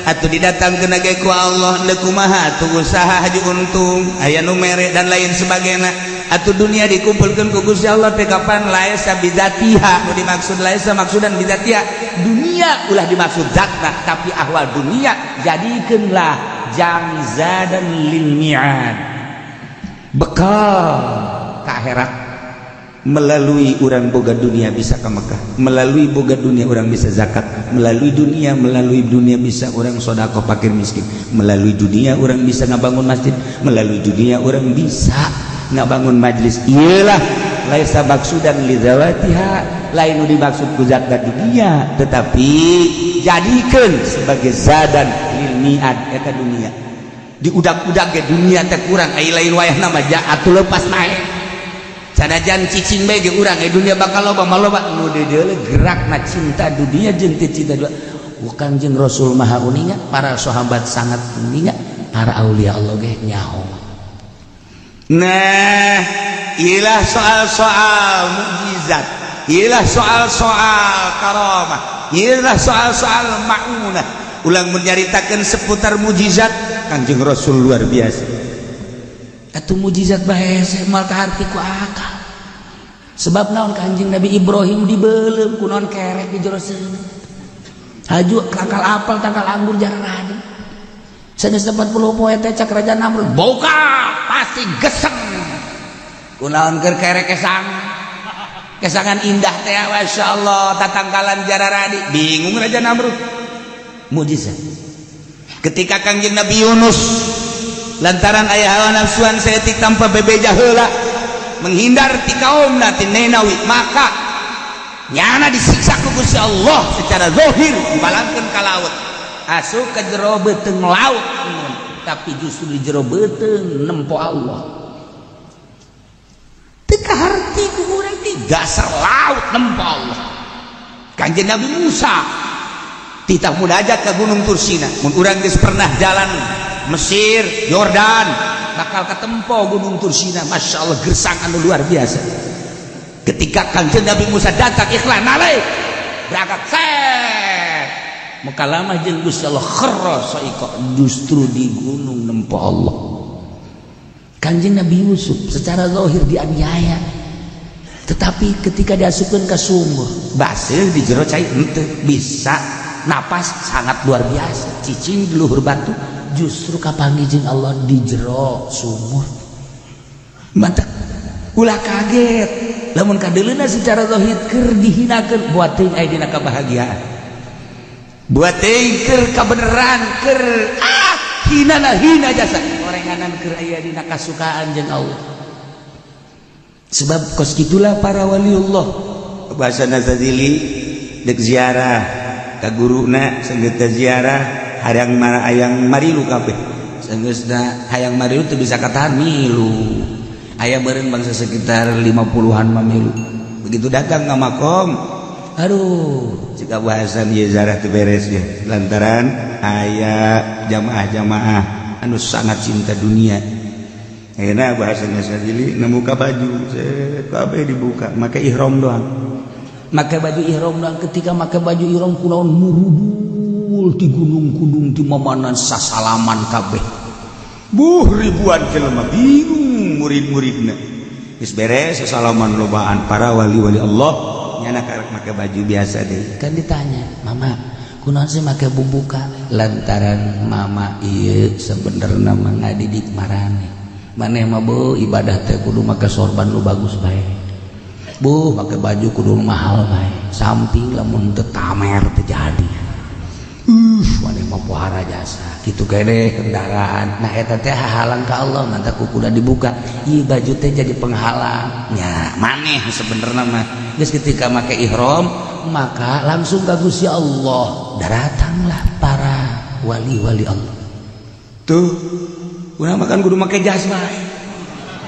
atuh didatangkeun ge ku Allah deuk kumaha atuh usaha haji untung aya nu mere dan lain sebagainya. Atuh dunia dikumpulkeun ku Gusti Allah teh kapan laisa bidzatiha, nu dimaksud laisa maksudan bidzatiha, dunia ulah dimaksud zatna tapi ahwal dunia jadikeunlah jang zadan lil mi'ad, bekal ka akhirat. Melalui orang boga dunia bisa ke Mekah, melalui boga dunia orang bisa zakat, melalui dunia bisa orang sedekah fakir miskin, melalui dunia orang bisa ngabangun masjid, melalui dunia orang bisa ngabangun majlis. Iyalah laisa maksudan li zawatiha, lain nu dimaksud ku zat dunia, tetapi jadikeun sebagai zadan lil mi'ad eta dunia. Diudak-udak ge dunia teh kurang ai lain wayahna mah atuh lepas naik. Sanajan cicing bae ge urang dunia bakal loba mah loba nu deudeuh gerakna cinta dunia jeung teu cinta dunia. Bukan jeung Rasul maha uninga, para sahabat sangat uninga, para aulia Allah ge nyaho. Nah, ilah soal-soal mukjizat, ilah soal-soal karamah, ilah soal-soal maunah. Ulang menyaritakeun seputar mukjizat Kanjeng Rasul luar biasa. Atuh mujizat bae moal kaharti ku akal. Sebab naon Kanjeng Nabi Ibrahim dibeuleum ku naon kerek di jero seuneu. Haju tangkal apel tangkal anggur jarang adi. Sanes 40 poe teh cak Raja Namrud boga pasti geseng. Kunaon keur kerek kesang. Kesangan indah teh masyaallah tatangkalan jararadi. Bingung Raja Namrud. Mujizat. Ketika Kanjeng Nabi Yunus lantaran aya hawa nafsuan saeutik tanpa bebeja heula menghindar ti kaumna ti Ninawi, maka nyana disiksa ku Gusti Allah secara zahir dibalangkeun ka laut, asup ka jero beuteung laut, tapi justru di jero beuteung nempo Allah. Teu kaharti ku urang di dasar laut nempo Allah. Kanjeng Nabi Musa titah munajat ka Gunung Tursina, mun urang geus pernah jalan Mesir, Yordan, bakal ketempo Gunung Tursina, masya Allah gersang anu luar biasa. Ketika Kangjeng Nabi Musa datang ikhlas nalai berangkat set mukalamah jeung Gusti Allah kharra saika justru di gunung nempo Allah. Kangjeng Nabi Yusuf secara zahir dianiaya, tetapi ketika diasupkeun ka sumur baseuh di jero cai henteu bisa napas sangat luar biasa, cicing di luhur batu justru kapanggih jeung Allah di jero sumur. Mantap ulah kaget lamun kadeuleuna secara zahir keur dihinakeun buat teuing aya dina kabahagiaan, buat teuing keur kabeneran, keur hina hina jasa orenganan keur aya dina kasukaan jeung Allah. Sebab kos kitulah para waliullah. Bahasa Nazazili dek ziarah ka guruna sanggeus ziarah hayang mara hayang marilu kabeh sanggeusna hayang marilu teu bisa katahan milu. Aya beureun bangsa sekitar 50-an mah milu. Begitu datang ka makom, aduh jika bahasan ieu ziarah teu beres ya lantaran aya jamaah-jamaah anu sangat cinta dunia. Ayeuna bahasa Nazazili nemuka baju kabeh dibuka make ihram doang. Make baju ihram doang. Ketika make baju ihram kunaon murudul di gunung-gunung di mamanan sasalaman kabeh. Buh ribuan jelema bingung murid-muridna. Geus beres sasalaman lobaan para wali-wali Allah nyana karek make baju biasa deui. Kan ditanya, "Mama, kunaon sih make bubuka?" Lantaran mama ieu sebenarna mah ngadidik marane. Maneh mah beuh ibadah teh kudu make sorban nu bagus bae. Buh make baju kudu mahal bae. Samping lamun teu tamer teu jadi. Maneh mah pohara jasa. Kitu keneh kendaraan. Nah eta teh hahalang ka Allah mantap ku kuda dibuka. Ieu baju teh jadi penghalang. Nya maneh sebenarna mah geus ketika make ihram maka langsung ka Gusti Allah. Daratanglah para wali-wali Allah. Tuh urang makan kudu make jas bae.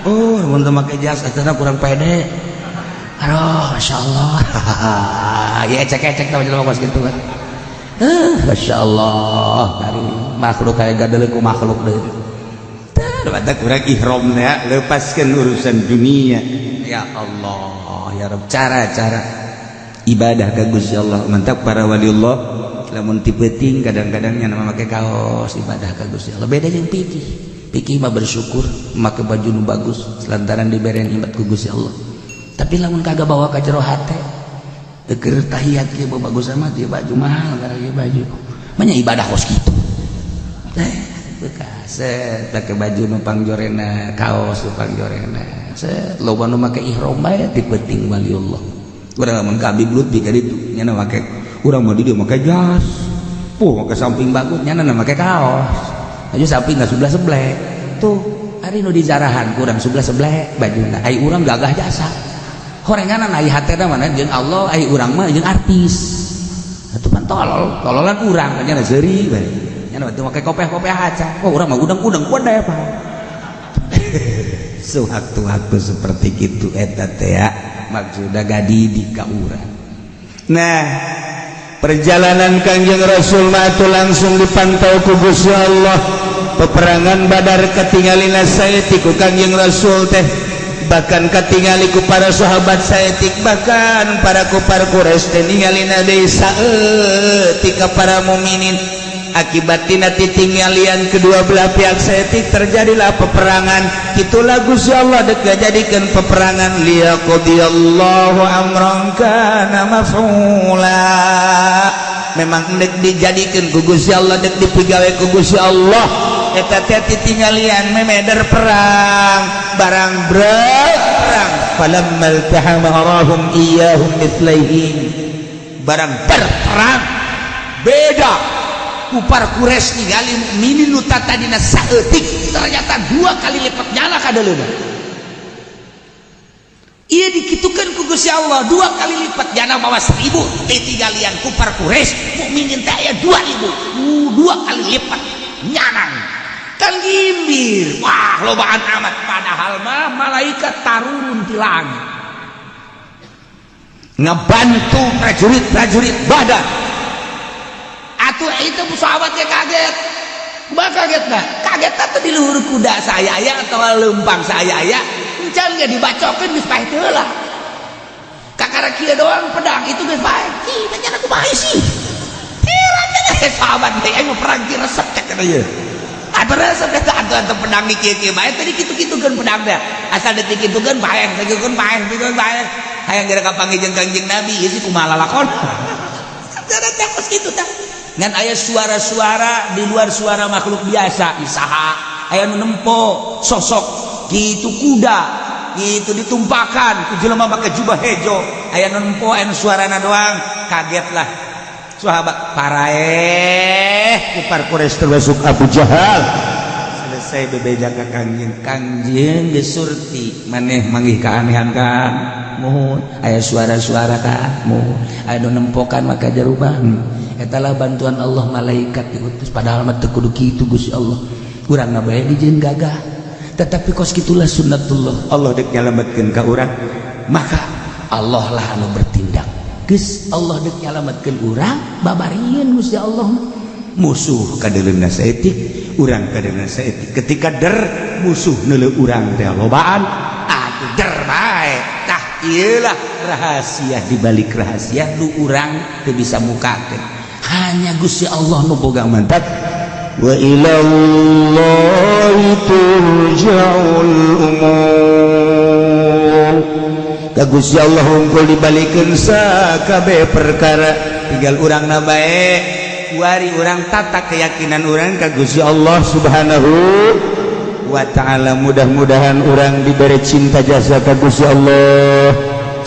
Oh, mun teu make jas acarana kurang pede. Aduh, masyaallah. Ya ecek-ecek tah jelema kos kitu kan. Masyaallah, dari makhluk kayak gadeuleuh ku makhluk deui. Tah, batak urang ihramna lepaskeun urusan dunia. Ya Allah, ya Rabb, cara-cara ibadah ka Gusti Allah. Mantap para waliullah lamun ti peuting kadang-kadang nya make kaos ibadah ka Gusti Allah. Beda jeung pikih. Pikih mah bersyukur make baju nu bagus lantaran dibere nikmat ku Gusti Allah. Tapi lamun kagak bawa ka jero hate keur tahiyat ge bagus amat ieu baju mahal gara ieu baju. Manya ibadah kos kitu. Teh bekas set make baju nu pangjorena, kaos nu pangjorena. Set loba nu make ihram bae ti peuting waliullah. Urang lamun ka Habib Lutfi ka ditu nya make urang mah di dieu make jas. Puh make samping bagus nya make kaos. Aju samping enggak sebelah-sebelah. Tuh, ari nu dijarahan kurang sebelah-sebelah bajuna. Ai urang gagah jasa. Horenganan ai hatena mana jeung Allah, ai urang mah jeung artis. Atuh pan tolol, tololan urang nya seuri bae. Nya teu make kopeh-kopeh aca. Oh, urang mah udang-udang kuda ya, Pak. Sewaktu-waktu seperti kitu eta teh ya, maksudna gadidik ka urang. Nah, perjalanan Kangjeng Rasul mah atuh langsung dipantau ku Gusti Allah. Peperangan Badar katingalina saeutik ku Kangjeng Rasul teh, bahkan katingali ku para sahabat saeutik, bahkan para kufar Quraisy teh ningalina deui saeutik ka para mukminin. Akibat tina titinggalian kedua belah pihak saeutik terjadilah peperangan. Itulah Gusti Allah dek jadikeun peperangan liyaqdiyallahu amran kana maf'ula. Memang dek dijadikeun ku Gusti Allah, dek dipigawe ku Gusti Allah. Eta teh titinggalian memeder perang barang berperang falammal tahama arahum iyyahum mithlaihim. Barang berperang beda kupar Quraisy ningali mukminin nu tatadina saeutik ternyata dua kali lipat nyala kadeuleuna. Ieu dikitukeun ku Gusti Allah dua kali lipat jana mawa 1000 titinggalian kupar Quraisy mukminin teh aya 2000 dua kali lipat nyanang kan gimbir. Wah lobaan amat padahal mah malaikat tarurun ti langit ngebantu prajurit-prajurit Badar. Atuh itu sahabatnya kaget. Bah kaget nah, kaget atuh di luhur kuda saya aya atau lempang saya aya, encan ge dibacokeun geus paeh teu lah. Kakara kieu doang pedang itu geus bae. Ih, tanya aku bae sih. Teh sahabat teh aing perang ki resep cek kana ieu. Atuh resep eta atuh pedang di kieu-kieu bae teh dikitu-kitukeun pedang teh. Asal dikitu-kitukeun bae, dikitukeun bae, dikitukeun bae. Hayang geura kapanggih jeung Kangjeng Nabi ieu sih kumaha lalakon. Cara teh kos kitu tah. Ngan aya suara-suara di luar suara makhluk biasa, isaha aya nu nempo sosok kitu kuda gitu ditumpakan ku jelema make jubah hejo, aya nu nempo aya nu suarana doang, kagetlah sahabat paraeh kupar Quraisy termasuk Abu Jahal. Selesai bebeja ka Kangjeng, Kangjeng geus surti maneh manggih keanehan kan muhun, aya suara-suara kan muhun, aya nu nempokan maka jarubah. Etalah bantuan Allah malaikat diutus padahal mah teu kudu kitu Gusti Allah. Urang na bae dijieun gagah. Tetapi kos kitulah sunnatullah. Allah dek nyalametkeun ka urang, maka Allah lah anu bertindak. Geus Allah dek nyalametkeun urang, babarieun Gusti Allah. Musuh kadeuleunna saeutik, urang kadeuleunna saeutik. Ketika der musuh neuleuh urang teh lobaan, atuh der bae. Tah ieu lah rahasia di balik rahasia nu urang teu bisa mukakeun. Hanya Gusti Allah nu boga mantap. Wa ilallahi turja'ul umur. Ka Gusti Allah unggul dibalikeun sakabeh perkara. Tinggal urang na bae kuari urang tata keyakinan urang ka Gusti Allah Subhanahu wa ta'ala. Mudah-mudahan urang diberi cinta jasa ka Gusti Allah,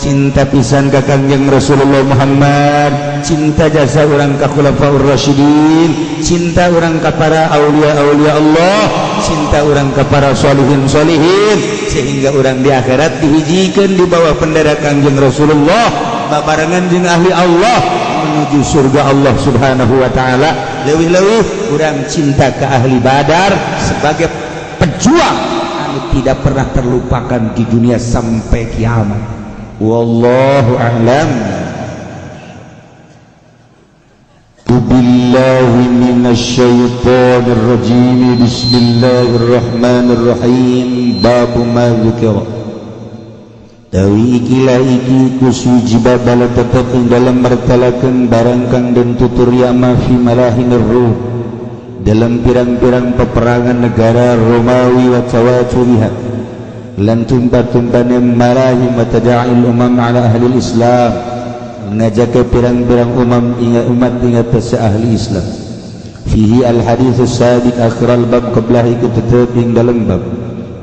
cinta pisan ka Kangjeng Rasulullah Muhammad, cinta jasa urang ka Khulafaur Rasyidin, cinta urang ka para aulia-aulia Allah, cinta urang ka para sholihin sholihin, sehingga urang di akhirat dihijikeun di bawah bendera Kangjeng Rasulullah babarengan jeung ahli Allah menuju surga Allah Subhanahu wa ta'ala. Leuwih-leuwih urang cinta ka ahli Badar sebagai pejuang anu tidak pernah terlupakan di dunia sampai kiamat. Wallahu a'lam. Billahi minasyaitonir rajim. Bismillahirrahmanirrahim. Babu ma dzukira. Tawi ikilah iki kusuji babala tetep ing dalem mertalakeun barang kang den tutur yama fi malahinir ruh dalam pirang-pirang peperangan negara Romawi wa tawaturiha lan tumpah-tumpahne malahim wa tada'il umam ala ahli Islam ngajake pirang-pirang umam ingat umat ingat ahli Islam. Fihi al hadits sabiq akhir al bab qablah iku tetep ing dalem bab.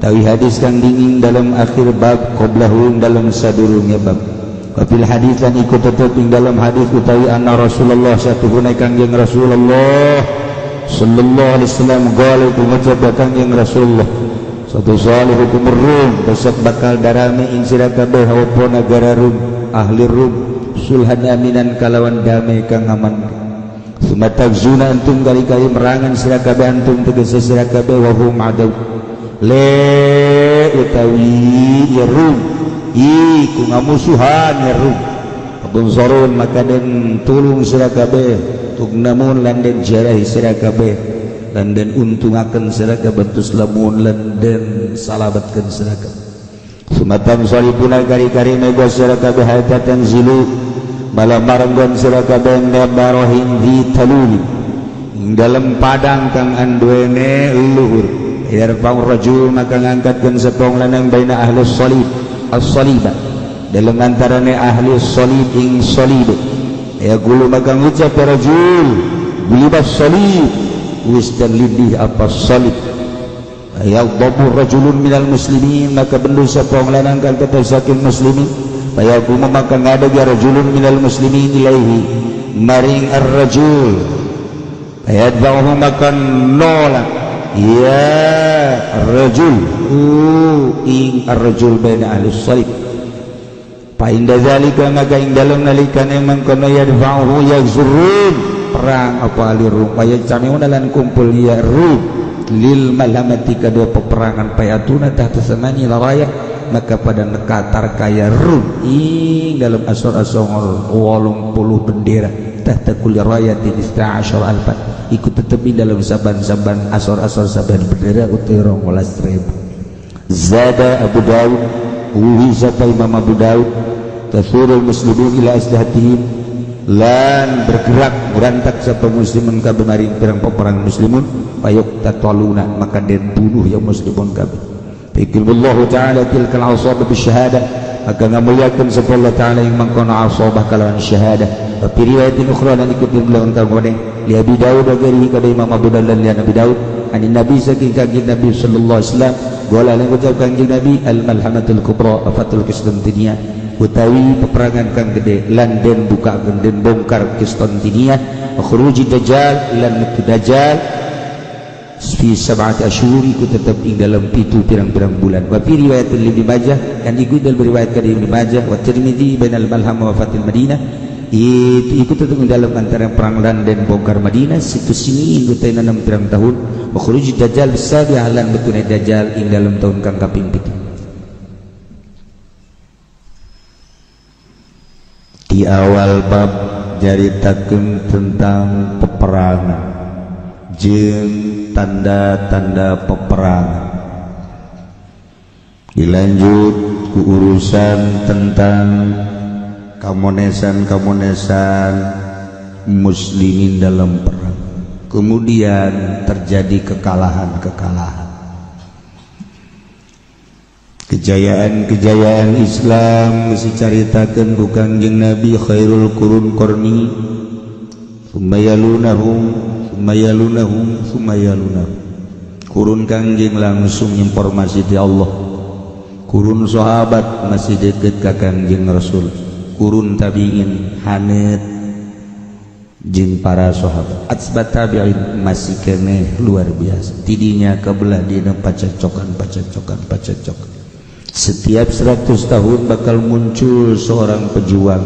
Tawi hadis kang dingin dalam akhir bab qablahu dalam sadurunge bab. Wa fil hadits lan iku tetep ing dalam hadis utawi anna Rasulullah satuhuna Kangjeng Rasulullah sallallahu alaihi wasallam qala iku ngucap Kangjeng Rasulullah satu salih hukum Rum besok bakal darame ing sira kabeh apa negara Rum ahli Rum sulhan aminan kalawan damai kang aman. Sumatagzuna antum kali-kali merangan sira kabeh antum tegese sira kabeh wa hum adaw le utawi ya Rum iku ngamusuhan ya Rum abunzarun maka den tulung sira kabeh tugnamun lan den jarahi sira kabeh lan den untungaken sira kabeh tuslamun lan den salabatkeun sira kabeh. Sumatam salibuna kari-kari mega sira kabeh hatta tanzilu malah marenggon sira kabeh barohin di taluli ing dalem padang kang anduene luhur. Yarfa'ur rajul maka ngangkatkeun sepong lanang baina ahli salib as-saliba dalam antarane ahli salib ing salib. Ya gulu maka ngucap rajul gulibas salib wis dan lidih apa salib. Ya dhabu rajulun minal muslimin maka bendu sepong lanang kang tetep saking muslimin. Ya gulu maka ngadeg ya rajulun minal muslimin ilaihi maring ar-rajul. Ya dhabu maka nolak ya rajul ing ar-rajul baina ahli salib. Fa inda zalika maka ing dalem nalikane mangkono yadfa'uhu yazurun perang apa ahli rum wa yajtami'una lan kumpul ya rum lil malamati kadua peperangan payatuna tahta samani laraya maka pada nekatar kaya rum ing dalem asor-asor 80 bendera tahta kulli rayatin 12 alfan ikut tetepi dalam saban-saban asor-asor saban bendera utai 12.000. Zada Abu Daud uwi sapa Imam Abu Daud Tasurul muslimin ila aslihatihim lan bergerak berantak sapa muslimun kabeh maring pirang peperang muslimun payuk tataluna maka den bunuh ya muslimun kabeh. Fikillahu ta'ala tilkal asabah bisyahadah maka ngamuliakeun sapa Allah ta'ala ing mangkono asabah kalawan syahadah. Wa fi riwayatin ukhra lan ikut lawan kanggo li Abi Daud wa ghairihi kada Imam Abu Daud lan Abi Daud an Nabi saking kanjeng Nabi sallallahu alaihi wasallam gola lan ucap kanjeng Nabi al malhamatul kubra fatul Konstantinia utawi peperangan kang gede lan den bukakeun den bongkar Konstantinia wa khuruji dajjal lan metu dajjal fi sab'ati asyhur iku tetep ing dalam pitu pirang-pirang bulan. Wa fi riwayatil Ibnu Majah kan iku dal riwayat ka Ibnu Majah wa Tirmizi bainal malhamah wa fatil Madinah itu ikut tetap dalam antara perang lan dan bongkar Madinah situ sini utai 6 pirang tahun wa khuruj dajjal bisabi'ah lan betune dajjal ing dalam tahun kang kaping 7. Di awal bab nyaritakeun tentang peperangan jeung tanda-tanda peperangan, dilanjut ku urusan tentang kamonesan-kamonesan muslimin dalam perang, kemudian terjadi kekalahan-kekalahan, kejayaan-kejayaan Islam geus dicaritakeun ku Kangjeng Nabi khairul qurun qarni summa yalunahum summa yalunahum summa yalunahum. Kurun Kangjeng langsung informasi di Allah, kurun sahabat masih deket ka Kangjeng Rasul, kurun tabiin hanet jeung para sahabat atsbat tabiin masih keneh luar biasa tidinya kebelah dina pacecokan pacecokan pacecokan. Setiap 100 tahun bakal muncul seorang pejuang,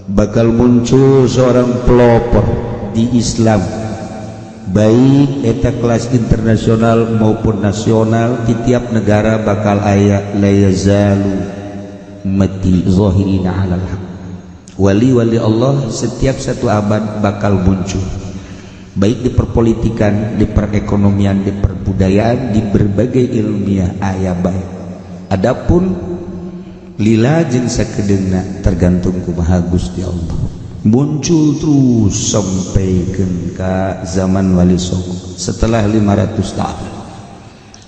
bakal muncul seorang pelopor di Islam, baik eta kelas internasional maupun nasional. Di tiap negara bakal aya la yazalu mati zahirina 'alal haq. Wali-wali Allah setiap satu abad bakal muncul, baik di perpolitikan, di perekonomian, di perbudayaan, di berbagai ilmiah aya baik. Adapun lila jeung sakedeungna tergantung kumaha Gusti Allah. Muncul terus sampai ka zaman Wali Songo setelah 500 tahun.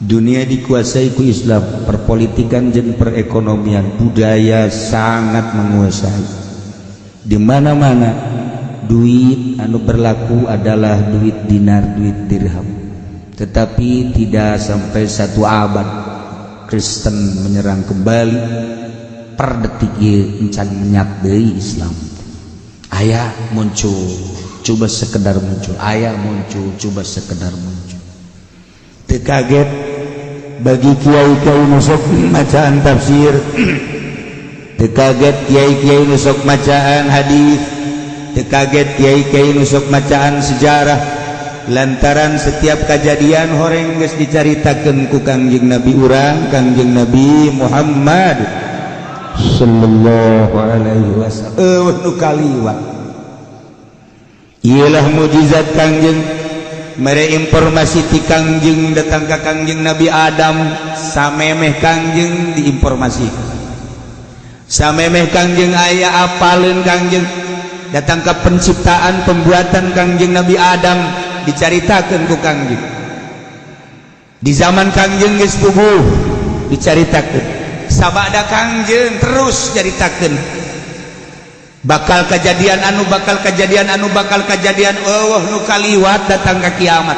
Dunia dikuasai ku Islam, perpolitikan jeung perekonomian, budaya sangat menguasai. Di mana-mana duit anu berlaku adalah duit dinar, duit dirham. Tetapi tidak sampai satu abad Kristen menyerang kembali, per detik ieu encan menyat deui Islam. Aya muncul, coba sekedar muncul, aya muncul, coba sekedar muncul. Teu kaget bagi kiai-kiai nu sok macaan tafsir, teu kaget kiai-kiai nu sok macaan hadis, teu kaget kiai-kiai nu sok macaan sejarah, lantaran setiap kejadian horeng geus dicaritakeun ku Kangjeng Nabi urang, Kangjeng Nabi Muhammad sallallahu alaihi wasallam. Eueuh nu kaliwat. Ieulah mukjizat Kangjeng, mere informasi ti Kangjeng datang ka Kangjeng Nabi Adam, samemeh Kangjeng diinformasikan. Samemeh Kangjeng aya apaleun Kangjeng, datang ke penciptaan pembuatan Kangjeng Nabi Adam dicaritakeun ku Kangjeng. Di zaman Kangjeng geus puguh dicaritakeun. Sabada Kangjeng terus caritakeun. Bakal kejadian anu bakal kejadian anu bakal kejadian eueuh nu kaliwat datang ka kiamat.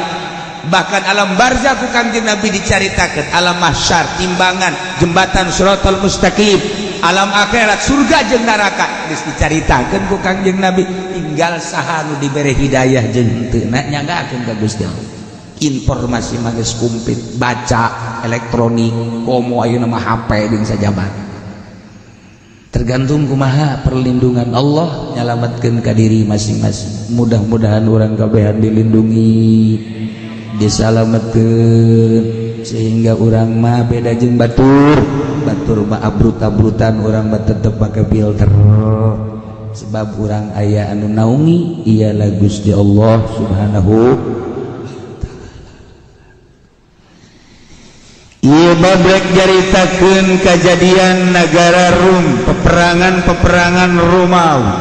Bahkan alam barzah ku Kangjeng Nabi dicaritakeun, alam mahsyar, timbangan, jembatan siratal mustaqim, alam akhirat, surga jeung neraka geus dicaritakeun ku Kangjeng Nabi. Tinggal saha nu dibere hidayah jeung henteu na nyanggakeun ka Gusti Allah. Informasi mah geus kumplit, baca elektronik, komo ayeuna mah HP jeung sajabat. Tergantung kumaha perlindungan Allah nyalametkeun ka diri masing-masing. Mudah-mudahan urang kabehan dilindungi, disalametkeun sehingga urang mah beda jeung batur. Batur mah abrut-abrutan, urang mah tetep pakai filter. Sebab urang aya anu naungi ialah Gusti Allah Subhanahu. Ieu Ieu babrek nyaritakeun kajadian nagara Rum, peperangan-peperangan Romawi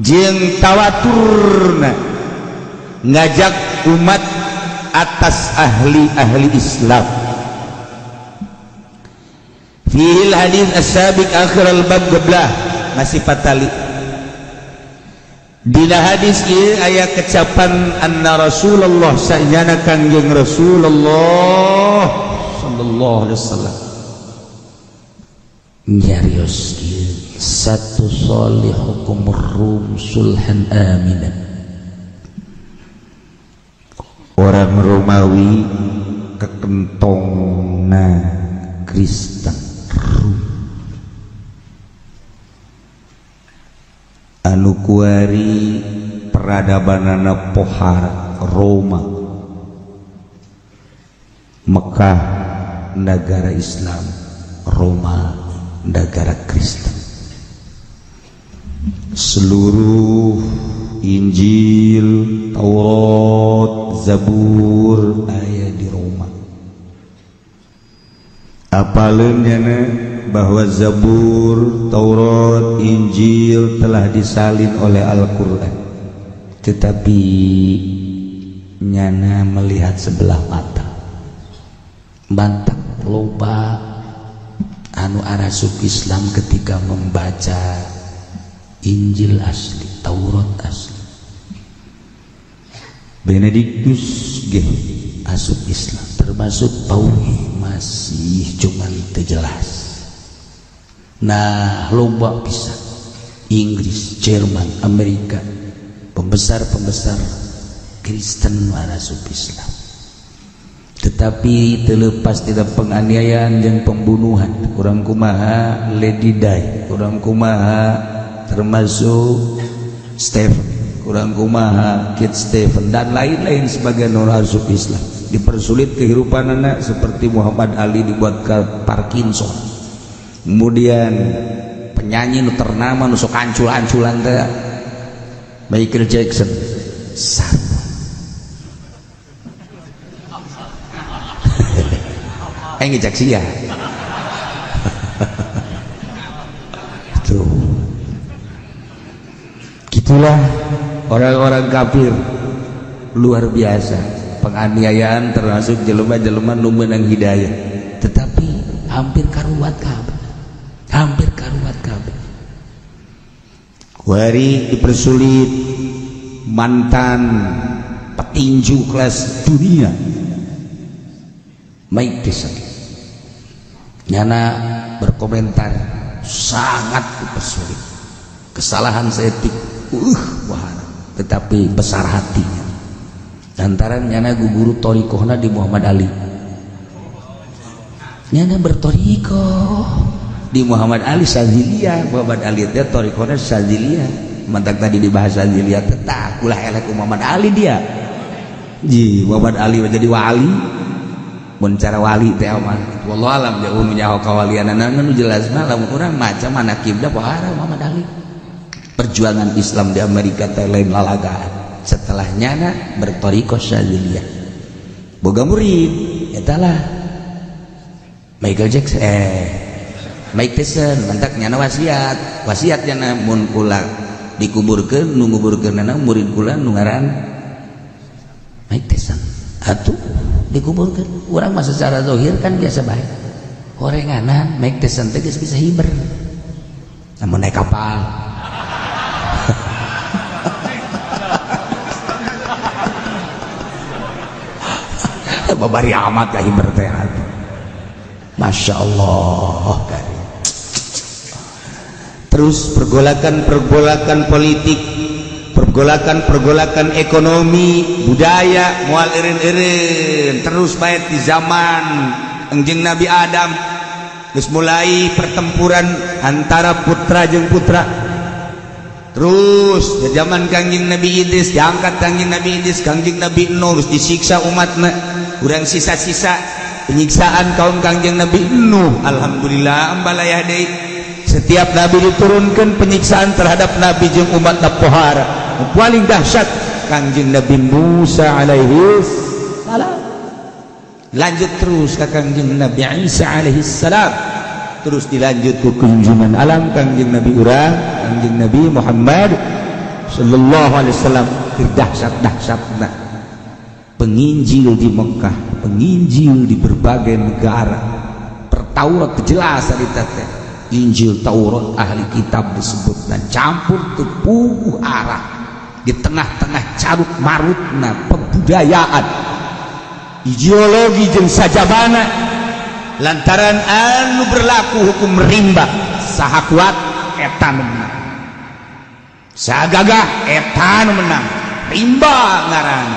jeung tawaturna ngajak umat atas ahli-ahli Islam. Fihil hadis as-sabiq akhir al-bab geblah masih patali. Dina hadis ieu aya kecapan anna Rasulullah sanyana Kangjeng Rasulullah sallallahu alaihi wasallam nyarios ieu satu solihukum rum sulhan aminan. Orang Romawi kekentongna Kristen Rum anu kuari peradabanana pohara Roma, Mekah negara Islam, Roma negara Kristen. Seluruh Injil, Taurat, Zabur aya di Roma. Apaleun nyana bahwa Zabur, Taurat, Injil telah disalin oleh Al-Quran, tetapi nyana melihat sebelah mata. Bantak loba anu arasup Islam ketika membaca Injil asli, Taurat asli. Benediktus geh asup Islam, termasuk Pauli masih cuman terjelas. Nah, loba bisa Inggris, Jerman, Amerika, pembesar-pembesar Kristen asup Islam. Tetapi terlepas tidak penganiayaan dan pembunuhan, kurang kumaha Lady Di, kurang kumaha termasuk Stephen, kurang kumaha Kit Stephen dan lain-lain sebagai orang asup Islam. Dipersulit kehidupan anak seperti Muhammad Ali dibuat ke Parkinson. Kemudian penyanyi nu ternama nu sok ancul-anculan teh Michael Jackson sarua. Aing ngejak sia. Tuh. Gitulah orang-orang kafir luar biasa penganiayaan termasuk jelema-jelema nu meunang hidayah, tetapi hampir karuat kabeh, hampir karuat kabeh. Kuari dipersulit mantan petinju kelas dunia Mike Tyson nyana berkomentar sangat dipersulit, kesalahan seetik wahana, tetapi besar hatinya. Lantaran nyana guru thoriqohna di Muhammad Ali, nyana berthoriqoh di Muhammad Ali Saziliyah. Muhammad Ali teh thoriqohna Saziliyah, mantak tadi dibahas Saziliyah tetap ulah elek Muhammad Ali dia. Ji Muhammad Ali menjadi wali, mun cara wali teh mah wallahu alam jauh nyaho kawalianana nu jelas mah lamun urang maca manaqibna pohara Muhammad Ali. Perjuangan Islam di Amerika teh lain lalagaan. Setelah nyana berthoriqoh Syadziliyah boga murid eta lah Michael Jackson, Mike Tyson. Mantak nyana wasiat, wasiat nyana mun kula dikuburkeun nu nguburkeunana murid kula nu ngaran Mike Tyson. Atuh dikuburkeun urang mah secara zahir kan biasa bae. Horenganan Mike Tyson teh geus bisa hiber namun naik kapal. Babari amat ka hiber teh. Masya Allah. Terus pergolakan-pergolakan politik, pergolakan-pergolakan ekonomi, budaya, moal eureun-eureun terus bae di zaman engjeng Nabi Adam. Geus mulai pertempuran antara putra jeung putra. Terus di zaman Kangjeng Nabi Idris, diangkat Kangjeng Nabi Idris, Kangjeng Nabi Nuh geus disiksa umatna. Urang sisa-sisa penyiksaan kaum Kangjeng Nabi Nuh. Alhamdulillah ambalayah deui. Setiap nabi diturunkan penyiksaan terhadap nabi jeung umatna pohara. Paling dahsyat Kangjeng Nabi Musa alaihi salam. Lanjut terus ka Kangjeng Nabi Isa alaihi salam, terus dilanjut ku kunjungan alam Kangjeng Nabi urang, Kangjeng Nabi Muhammad sallallahu alaihi wasallam. Dahsyat-dahsyatna penginjil di Mekah, penginjil di berbagai negara. Per Taurat jelas harita teh. Injil Taurat ahli kitab disebut dan campur tepuguh arah di tengah-tengah carut marutna pebudayaan ideologi jeung sajabana lantaran anu berlaku hukum rimba saha kuat eta nu menang, saha gagah eta nu menang, rimba ngaran.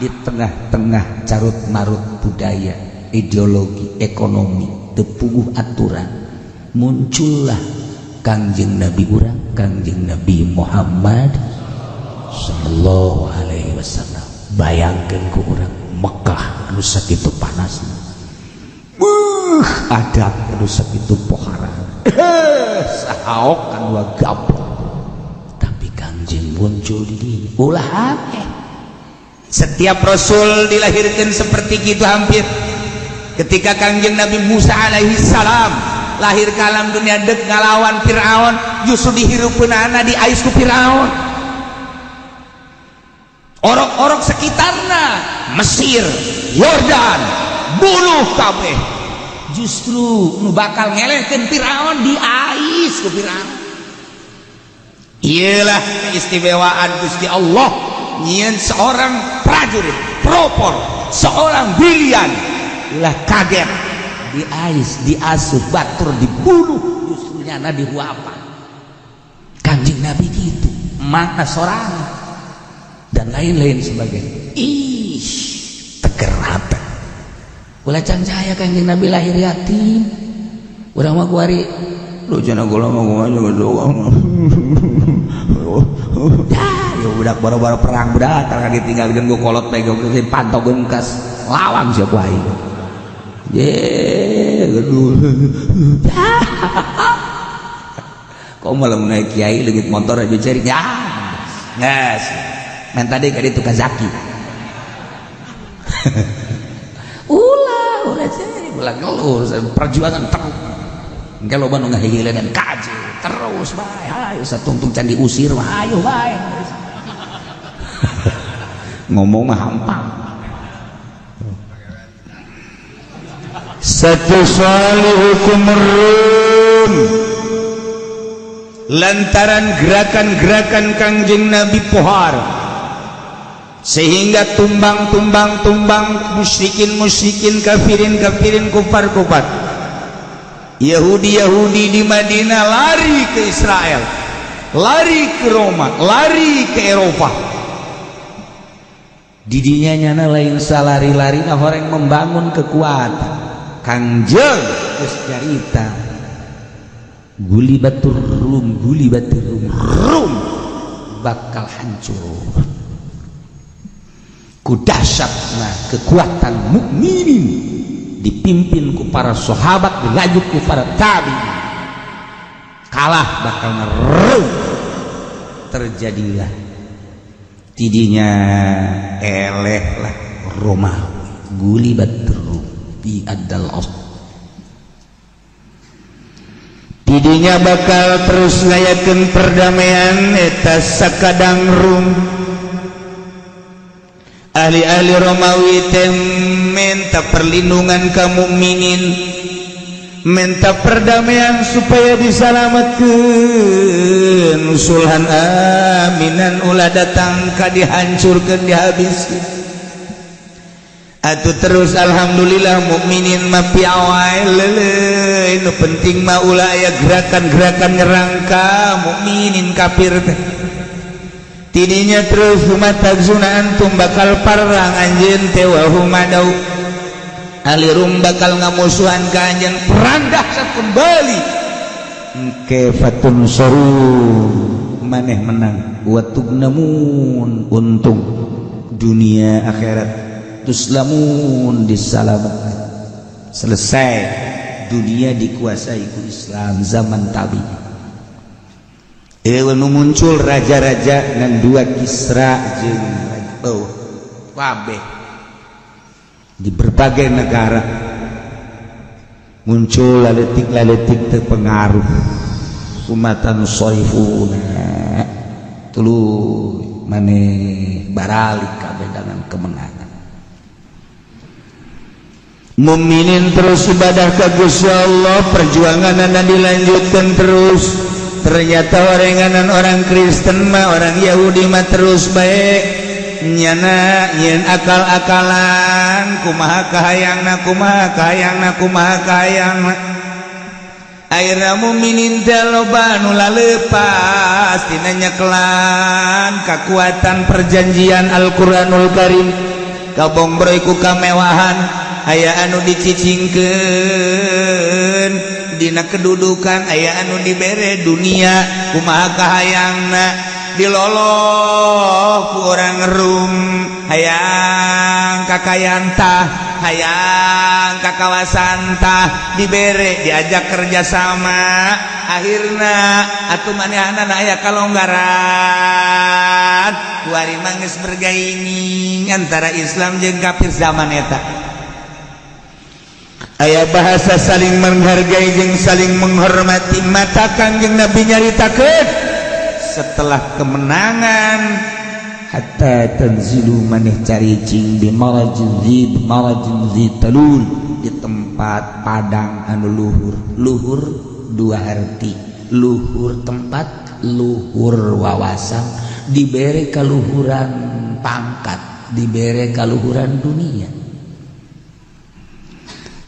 Di tengah-tengah carut marut budaya ideologi ekonomi tepuguh aturan muncullah Kangjeng Nabi urang, Kangjeng Nabi Muhammad sallallahu alaihi wasallam. Bayangkeun ku urang Mekah anu sakitu panasna, adab anu sakitu pohara, sahaok anu gaplok, tapi Kangjeng muncul di dinya. Ulah aneh, setiap rasul dilahirkan seperti gitu hampir. Ketika Kangjeng Nabi Musa alaihi salam lahir ke alam dunia dek ngalawan Fir'aun, justru dihirupeunana diais ku Fir'aun. Orok-orok sekitarna Mesir, Yordan, bunuh kabeh. Justru nu bakal ngelehkeun Fir'aun diais ku Fir'aun. Iyalah keistimewaan Gusti Allah nyieun seorang prajurit, pelopor, seorang brilian. Ulah kaget diais, diasuh, batur dibunuh, justru nyana dihuapan. Kangjeng Nabi gitu, makna sorangan dan lain-lain sebagainya. Ih, teger hati. Ulah cangcaya Kangjeng Nabi lahir yatim. Urang mah kuari lu cenah gula mah kumaha juga. Ya budak baru-baru perang budak karena ditinggalkeun ku kolot bae goblok pantogkeun kas lawang sia ku aing. Ye, aduh. Kok malah naik kiai leungit motor aja cari. Ya. Nges. Men tadi ka ditu ka Zaki. Ulah, ulah cari, ulah ngeluh, perjuangan terus. Engke loba nu ngahihileun kaji terus bae. Hayu satungtung can diusir mah hayu bae. Ngomong mah hampang. Satu hukum rum lantaran gerakan-gerakan Kangjeng Nabi pohar sehingga tumbang-tumbang-tumbang musyrikin-musyrikin, kafirin-kafirin, kufar-kufar, Yahudi-Yahudi di Madinah lari ke Israel, lari ke Roma, lari ke Eropa. Didinya nyana lain salari-lari nah orang membangun kekuatan. Kangjeng geus carita guli batur rum, guli batur rum, rum bakal hancur. Ku dahsyatna kekuatan mukminin dipimpin ku para sahabat, dilanjut ku para tabi'in, kalah bakal ngerum. Terjadilah tidinya eleh lah Romawi, guli batur rum di adal os. Tidinya bakal terus ngayakeun perdamaian eta sakadang rum. Ahli-ahli Romawi teh minta perlindungan ka mukminin, minta perdamaian supaya disalamatkeun, sulhan aminan ulah datang ka dihancurkeun dihabiskeun. Atuh terus alhamdulillah mukminin mah piawai leuleui, nu penting mah ulah aya gerakan-gerakan nyerang ka mukminin kafir teh. Tidinya terus humatagzuna antum bakal parang anjeun teh wa humadau. Ahli Rum bakal ngamusuhan ka anjeun, perang dahsyat kembali. Engke fatun soru maneh menang wa tugnamun untung dunia akhirat, tuslamun disalamatkan. Selesai dunia dikuasai ku Islam zaman tabi. Nu muncul raja-raja ngan dua Kisra jeung oh kabeh. Di berbagai negara muncul laletik-laletik terpengaruh umatan soifuna tuluy maneh baralik kabeh dengan kemenangan. Mukminin terus ibadah ka Gusti Allah, perjuanganna dilanjutkan terus. Ternyata orenganan orang Kristen mah, orang Yahudi mah terus baik nyana nyeun akal-akalan kumaha kahayangna kumaha kahayangna kumaha kahayangna. Akhirna mukminin teh loba nu lalepas tina nyekelan kakuatan perjanjian Al-Qur'anul Karim, kabongbroy ku kamewahan, aya anu dicicingkeun dina kedudukan, aya anu dibere dunia kumaha kahayangna, diloloh ku orang Rum hayang kakayaan tah, hayang kakawasan tah, dibere diajak kerjasama, akhirna atuh manehanana aya kalonggaran kuari mah geus bergaining antara Islam jeung kafir zaman eta. Aya bahasa saling menghargai jeung saling menghormati. Mata Kangjeng Nabi nyaritakeun setelah kemenangan hatta tanzilu maneh caricing bi marajin zi marajin zi talul, di tempat padang anu luhur. Luhur dua arti, luhur tempat, luhur wawasan, dibere kaluhuran pangkat, dibere kaluhuran dunia.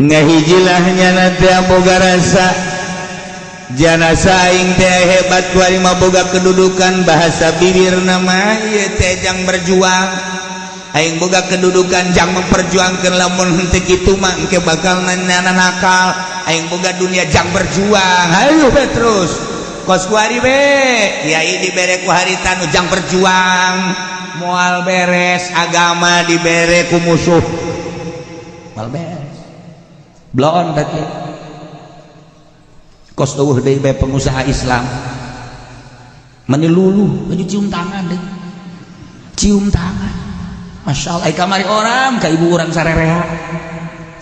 Ngahijilah nyana teh boga rasa janasa aing teh hebat kuari mah boga kedudukan, bahasa bibir nama ieu teh jang berjuang, aing boga kedudukan jang memperjuangkeun, lamun henteu kitu mah engke bakal nyana nakal, aing boga dunia jang berjuang, hayu be terus kos kuari be kiai dibere ku harita nu jang berjuang, moal beres agama dibere ku musuh moal beres. Blon tadi kos eueuh deui bae pengusaha Islam meni luluh baju cium tangan deh, cium tangan, Masya Allah, kamari orang ka ibu urang sarerea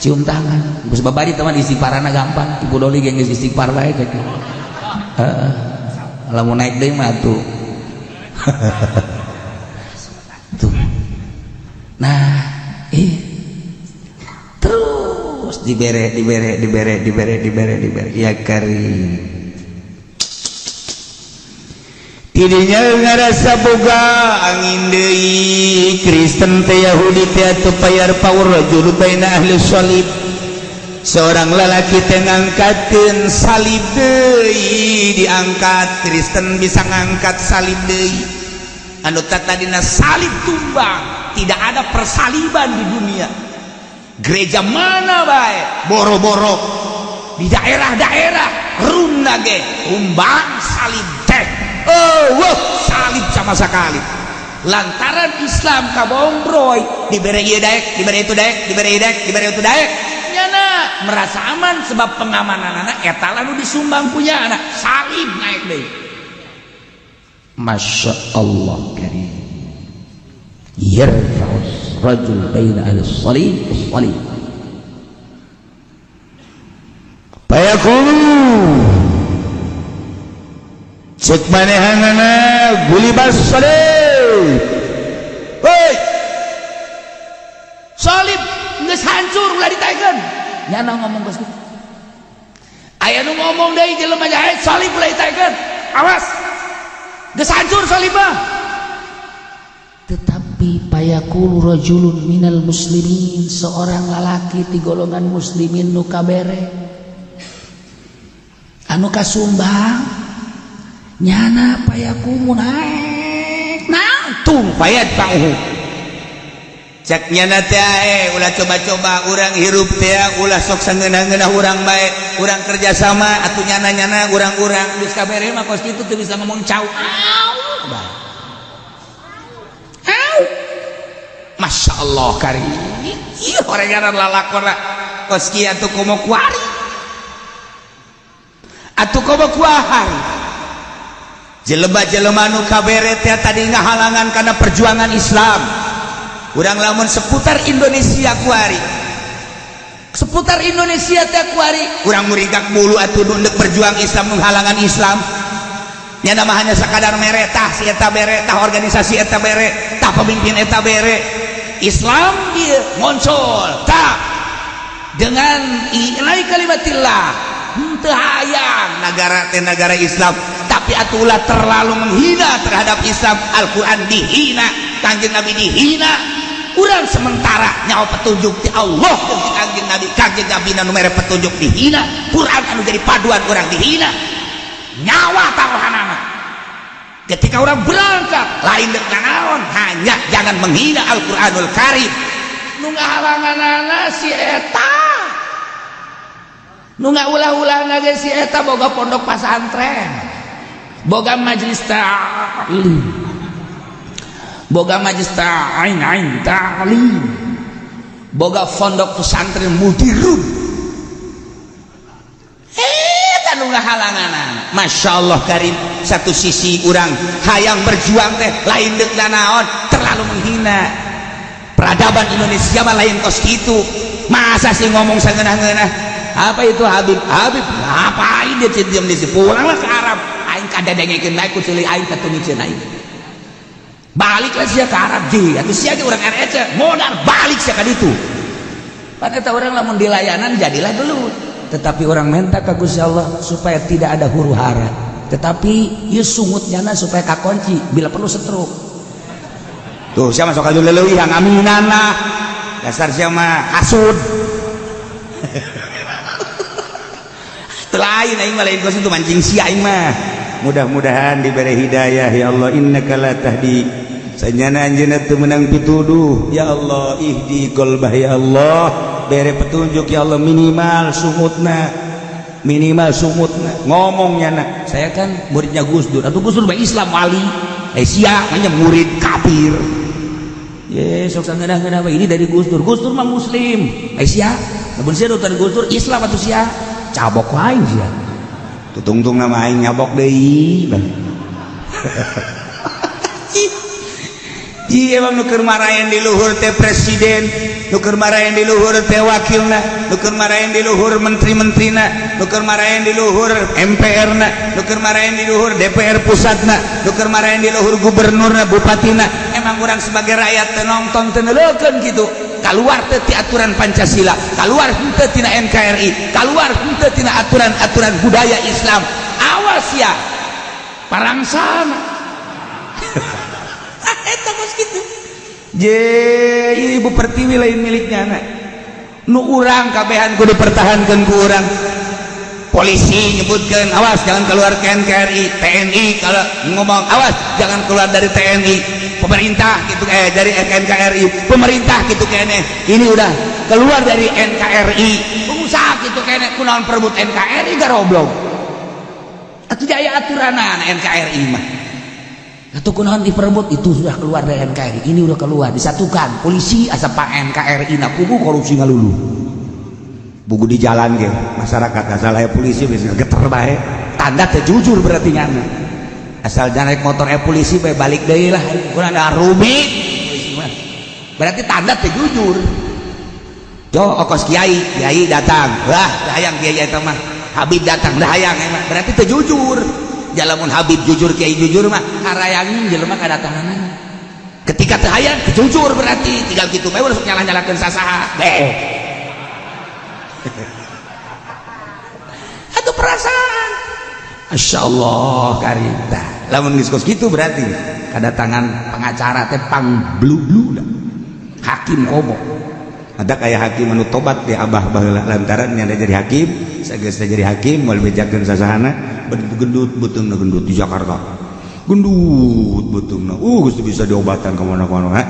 cium tangan, geus babari teman istighfarana gampang, ibu doli ge geus istighfar bae kitu, heeh, lamun naik deui mah atuh tuh, nah terus dibere dibere dibere dibere dibere dibere ya karim. Tidinya ngarasa boga angin deui Kristen teh Yahudi teh atuh payar paur rajul baina ahli salib, seorang lalaki teh ngangkateun salib deui, diangkat Kristen bisa ngangkat salib deui, anu tadina salib tumbang, tidak ada persaliban di dunia. Gereja mana bae boro-boro di daerah-daerah Runda ge tumbang salib teh, oh wah salib sama sekali. Lantaran Islam kabongbroy dibere ieu daek, dibere itu daek, dibere ieu daek, dibere itu daek, nyana merasa aman sebab pengamananana eta anu disumbang punya anak salib naik deui. Masya Allah karim. Yarfa'us rajul baina ahli salib salib payaqulu cek manehanana gulibas salib, hoi salib geus hancur ulah ditaekeun, nyana ngomong geus kitu, aya nu ngomong deui jelema jahe salib ulah ditaekeun, awas geus hancur salib mah. Tetapi payaqulu rajulun minal muslimin, seorang lalaki di golongan muslimin nu kabere anu kasumbang nyana payakumu naik nangtung payat pauh cek nyana teh ulah coba-coba urang hirup teh ulah sok sangeunah-ngeunah urang bae, urang kerjasama atuh nyana-nyana urang-urang geus kabere mah kos kitu teu bisa ngomong cau. Masya Allah karim, iya orang lalakona kos kieu atuh komo kuari atuh komo kuahari jelema-jelema nu kabere teh tadi ngahalangan kana perjuangan Islam. Urang lamun seputar Indonesia kuari Seputar Indonesia teh kuari urang murigak bulu atuh nu berjuang Islam menghalangan Islam. Nya nama hanya sakadar mere tah si eta bere tah organisasi eta bere tah pemimpin eta bere. Islam dia muncul tah dengan i'lai kalimatillah henteu hayang nagara teh nagara Islam tapi atulah terlalu menghina terhadap Islam. Al-Qur'an dihina, Kangjeng Nabi dihina. Urang sementara nyawa petunjuk ti Allah jeung ti Kangjeng Nabi, Kangjeng Nabi nu mere petunjuk dihina, Quran anu jadi paduan urang dihina. Nyawa taruhanana. Ketika orang berangkat lain deuk nanaon, hanya jangan menghina Al-Qur'anul Karim. Nu ngahalanganana si eta. Nu ngaulah-ulahna ge si eta boga pondok pasantren. Boga majelis ta'lim. Boga majelis ta'in ain ta'lim. Boga pondok pesantren mudirun. Eta nu ngahalanganana. Masya Allah Karim, satu sisi urang hayang berjuang teh lain deuk nanaon, terlalu menghina. Peradaban Indonesia mah lain kos kitu. Masa sih ngomong sangeunah-ngeunah? Apa itu Habib? Habib ngapain dia diam di sini? Pulanglah ke Arab. Aing kadedengekeun bae ku ceuli aing katunikeun aing. Baliklah sia ke Arab ji, atuh sia ge urang REC, modar balik sia ka ditu. Pan eta urang lamun dilayanan jadilah gelut. Tetapi orang minta ka Gusti Allah supaya tidak ada huru hara. Tetapi ieu sungut nyana supaya kakunci, bila perlu setruk. Tuh sia masuk ka leuwih aminan lah. Dasar sia mah hasud. Lain aing mah lain kos itu mancing sia aing mah. Mudah-mudahan diberi hidayah ya Allah, innaka la tahdi. Sanyana anjeunna teu meunang pituduh ya Allah, ihdi qalbah ya Allah, bere petunjuk ya Allah, minimal sungutna, minimal sungutna ngomongnya na. Saya kan muridnya Gus Dur, atau Gus Dur mah Islam wali, sia hanya murid kafir. Ye sok sangeunah-ngeunah ini dari Gus Dur, Gus Dur mah muslim. Sia, lamun sia dari Gus Dur Islam atuh sia. Cabok aing sia. Tutungtung nama aing nyabok deui. Ji emang nu keur marayan di luhur teh presiden, nu keur marayan di luhur teh wakilna, nu keur marayan di luhur menteri-menterina, nu keur marayan di luhur MPR-na, nu keur marayan di luhur DPR pusatna, nu keur marayan di luhur gubernurna, bupatina. Emang urang sebagai rakyat teu nonton teu neuleukeun kitu. Keluar teu ti aturan Pancasila, keluar henteu tina NKRI, keluar henteu tina aturan-aturan budaya Islam. Awas ya parangsana. Eta kos kitu. Je ibu pertiwi lain miliknya anak. Nu urang kabehan kudu dipertahankeun ku urang. Polisi nyebutkeun awas jangan keluar ke NKRI, TNI kalau ngomong awas jangan keluar dari TNI, pemerintah gitu dari NKRI, pemerintah gitu kene. Ini udah keluar dari NKRI, pengusaha gitu kene kunaon perebut NKRI garoblog. Atuh jaya aturanana NKRI mah. Atuh kunaon diperebut itu sudah keluar dari NKRI, ini udah keluar disatukan. Polisi asa pak NKRI na kubu korupsi ngalulu. Buku di jalan ge masyarakat asal aya polisi geus geter bae, tanda teu jujur berarti nyana. Asal jangan naik motor polisi bae balik deui lah, kurang ada rumit. Berarti tanda teu jujur. Jo okos kiai, kiai datang. Wah, hayang kiai eta mah. Habib datang, dah hayang emang. Berarti teu jujur. Jalamun Habib jujur, kiai jujur mah harayangin jelema kadatanganna. Ketika teu hayang teu jujur berarti tinggal kitu bae ulah sok nyalah-nyalahkeun sasaha. Beh. Atau perasaan. Masya Allah karita. Lamun geus kos kitu berarti kedatangan pengacara teh pang blu-blu hakim komo. Ada kayak hakim anu tobat di abah baheula lantaran nya jadi hakim, sageus jadi hakim moal bejakeun sasahana gendut beuteungna gendut di Jakarta. Gendut beuteungna. Geus bisa diobatan ka mana-mana.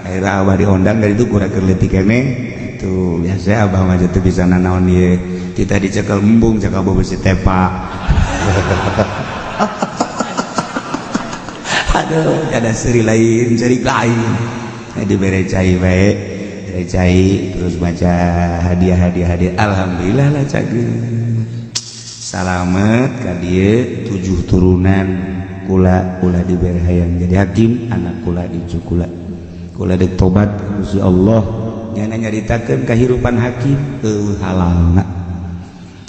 Akhirna abah diondang dari itu kurang keur leutik keneh. Tuh biasa abah mah teu bisa nanaon ieu. Kita dicekel embung cakap besi tepa. Aduh, ada seri lain, seri lain. Dibere cai bae, bere cai terus baca hadiah-hadiah. Alhamdulillah lah cageun. Salamet ka dieu 7 turunan kula ulah dibere hayang jadi hakim, anak kula incu kula. Kula deuk tobat Gusti Allah. Nyana nyaritakeun kahirupan hakim eueuh halalna.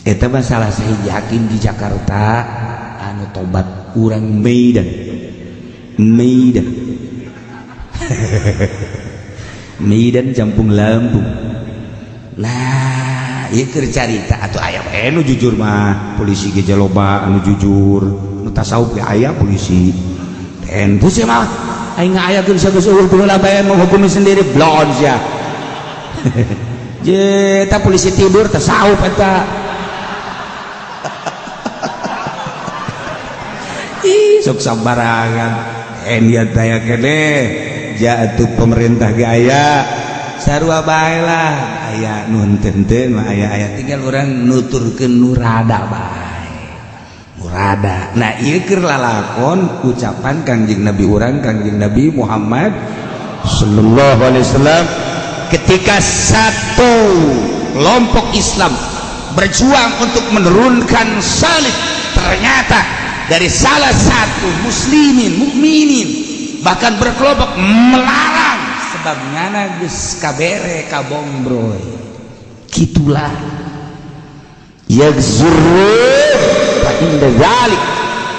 Eta mah salah sahiji hakim di Jakarta anu tobat urang Medan. Medan. Medan Jampung Lampung. Nah, ieu keur carita atuh aya bae nu jujur mah, polisi ge loba anu jujur, nu tasawuf ge aya polisi. Tentu sih mah aing ngayakeun sageus eueuh baheula bae menghukumi sendiri blon sia. Je eta polisi tidur tasawuf eta. Ih, sok sambarangan. Dia taya kene jatuh pemerintah ge aya sarua bae lah aya nu henteu mah aya-aya tinggal urang nuturkeun nu rada bae. Murada. Nah, ieu keur lalakon ucapan Kangjeng Nabi urang Kangjeng Nabi Muhammad sallallahu alaihi wasallam ketika satu kelompok Islam berjuang untuk menurunkan salib, ternyata dari salah satu muslimin mukminin bahkan berkelompok melarang sebab ngana geus kabere kabombroy. Kitulah yagzurru inda dzalik,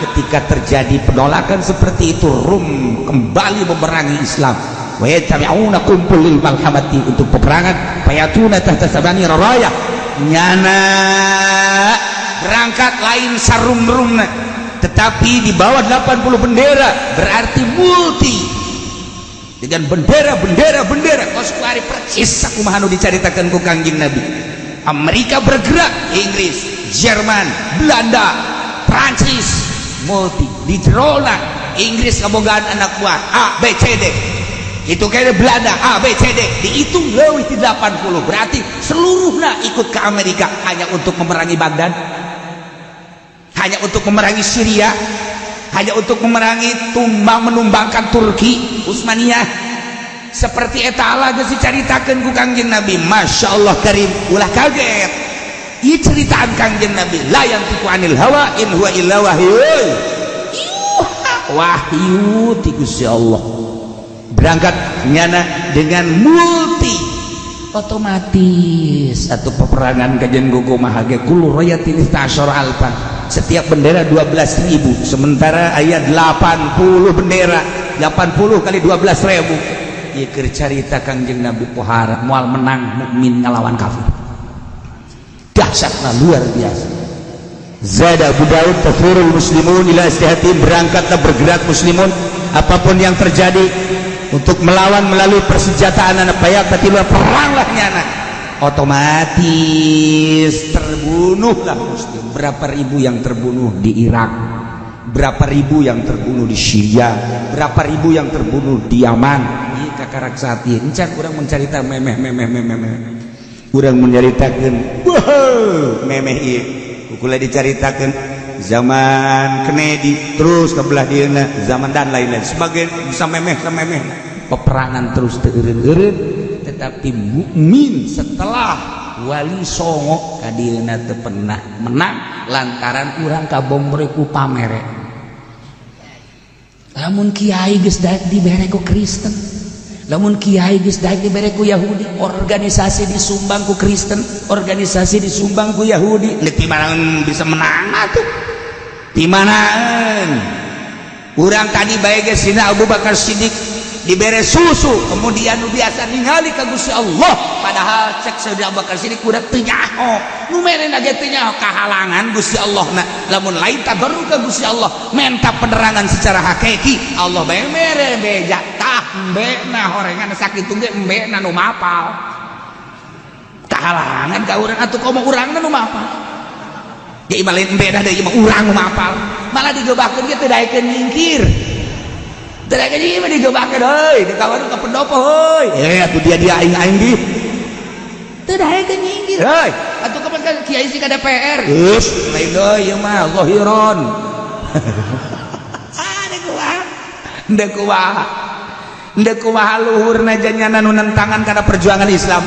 ketika terjadi penolakan seperti itu Rum kembali memerangi Islam. Wa yattabi'una kumpul lil malhamati untuk peperangan, fayatuna tahta sabani raraya. Nyana berangkat lain sarum-rumna tetapi di bawah 80 bendera, berarti multi dengan bendera-bendera bendera kos kuari percis sakumaha nu dicaritakeun ku Kangjeng Nabi. Amerika bergerak, Inggris, Jerman, Belanda, Prancis, multi di jerona Inggris kabogaan anak buah A B C D. Itu kayaknya Belanda A B C D dihitung leuwih ti 80, berarti seluruhnya ikut ke Amerika hanya untuk memerangi Baghdad, hanya untuk memerangi Syria, hanya untuk memerangi tumbang menumbangkan Turki Utsmaniyah. Seperti eta Allah geus dicaritakeun ku Kangjeng Nabi. Masya Allah karim, ulah kaget. Ieu ceritaan Kangjeng Nabi, la yantiqu anil hawa in huwa illa wahyu. Wahyu ti Gusti Allah. Berangkat nyana dengan multi otomatis satu peperangan kajian kumaha ge kullu rayatin istasyara alfan. Setiap bendera 12.000, sementara aya 80 bendera, 80 kali 12.000. Ieu keur carita Kangjeng Nabi pohara moal menang mukmin ngalawan kafir. Dahsyatna luar biasa. Zada Abu Daud tafurul muslimun ila istihatim, berangkatlah bergerak muslimun apapun yang terjadi untuk melawan melalui persenjataan anak payak tiba peranglah nyana, otomatis terbunuhlah muslim. Berapa ribu yang terbunuh di Irak, berapa ribu yang terbunuh di Syria, berapa ribu yang terbunuh di Yaman. Ieu kakarak saat ieu encan urang mencarita memeh memeh memeh memeh. Urang mencaritakeun wah memeh ieu kukula dicaritakeun zaman Kennedy terus ke belah dieuna zaman dan lain-lain sebagai bisa memeh samemeh peperangan terus teu eureun-eureun. Tetapi mukmin setelah Wali Songo ka dieuna teu pernah menang lantaran urang kabombre ku pamere. Lamun kiai geus daek dibere ku Kristen, lamun kiai geus daek dibere ku Yahudi, organisasi disumbang ku Kristen, organisasi disumbang ku Yahudi, di mana bisa menang atuh? Di mana? Urang tadi bae geus sina Abu Bakar Siddiq dibere susu, kemudian nu biasa ningali ka Gusti Allah, padahal cek Sayyidina Abu Bakar Siddiq kudu teu nyaho, nu merena ge teu nyaho kahalangan Gusti Allah na, lamun lain tabarru ka Gusti Allah, menta penerangan secara hakiki, Allah bae mere beja tah embena horengan sakitu ge embena nu mapal. Kahalangan ka urang atuh komo urangna nu mapal. Ge imah lain embena deui imah urang nu mapal, malah digeubahkeun ge teu daekeun nyingkir. Tidak ini mah digeubahkeun heuy, di kawan ka pendopo heuy. Eh atuh dia aing aing di. Teu daekeun nyingkir heuy. Atuh kapan kan kiai si ka DPR. Geus, lain deui ieu mah zahiron. Ah deuk kumaha? Deuk kumaha? Deuk kumaha luhurna janyana nu nentangan kana perjuangan Islam.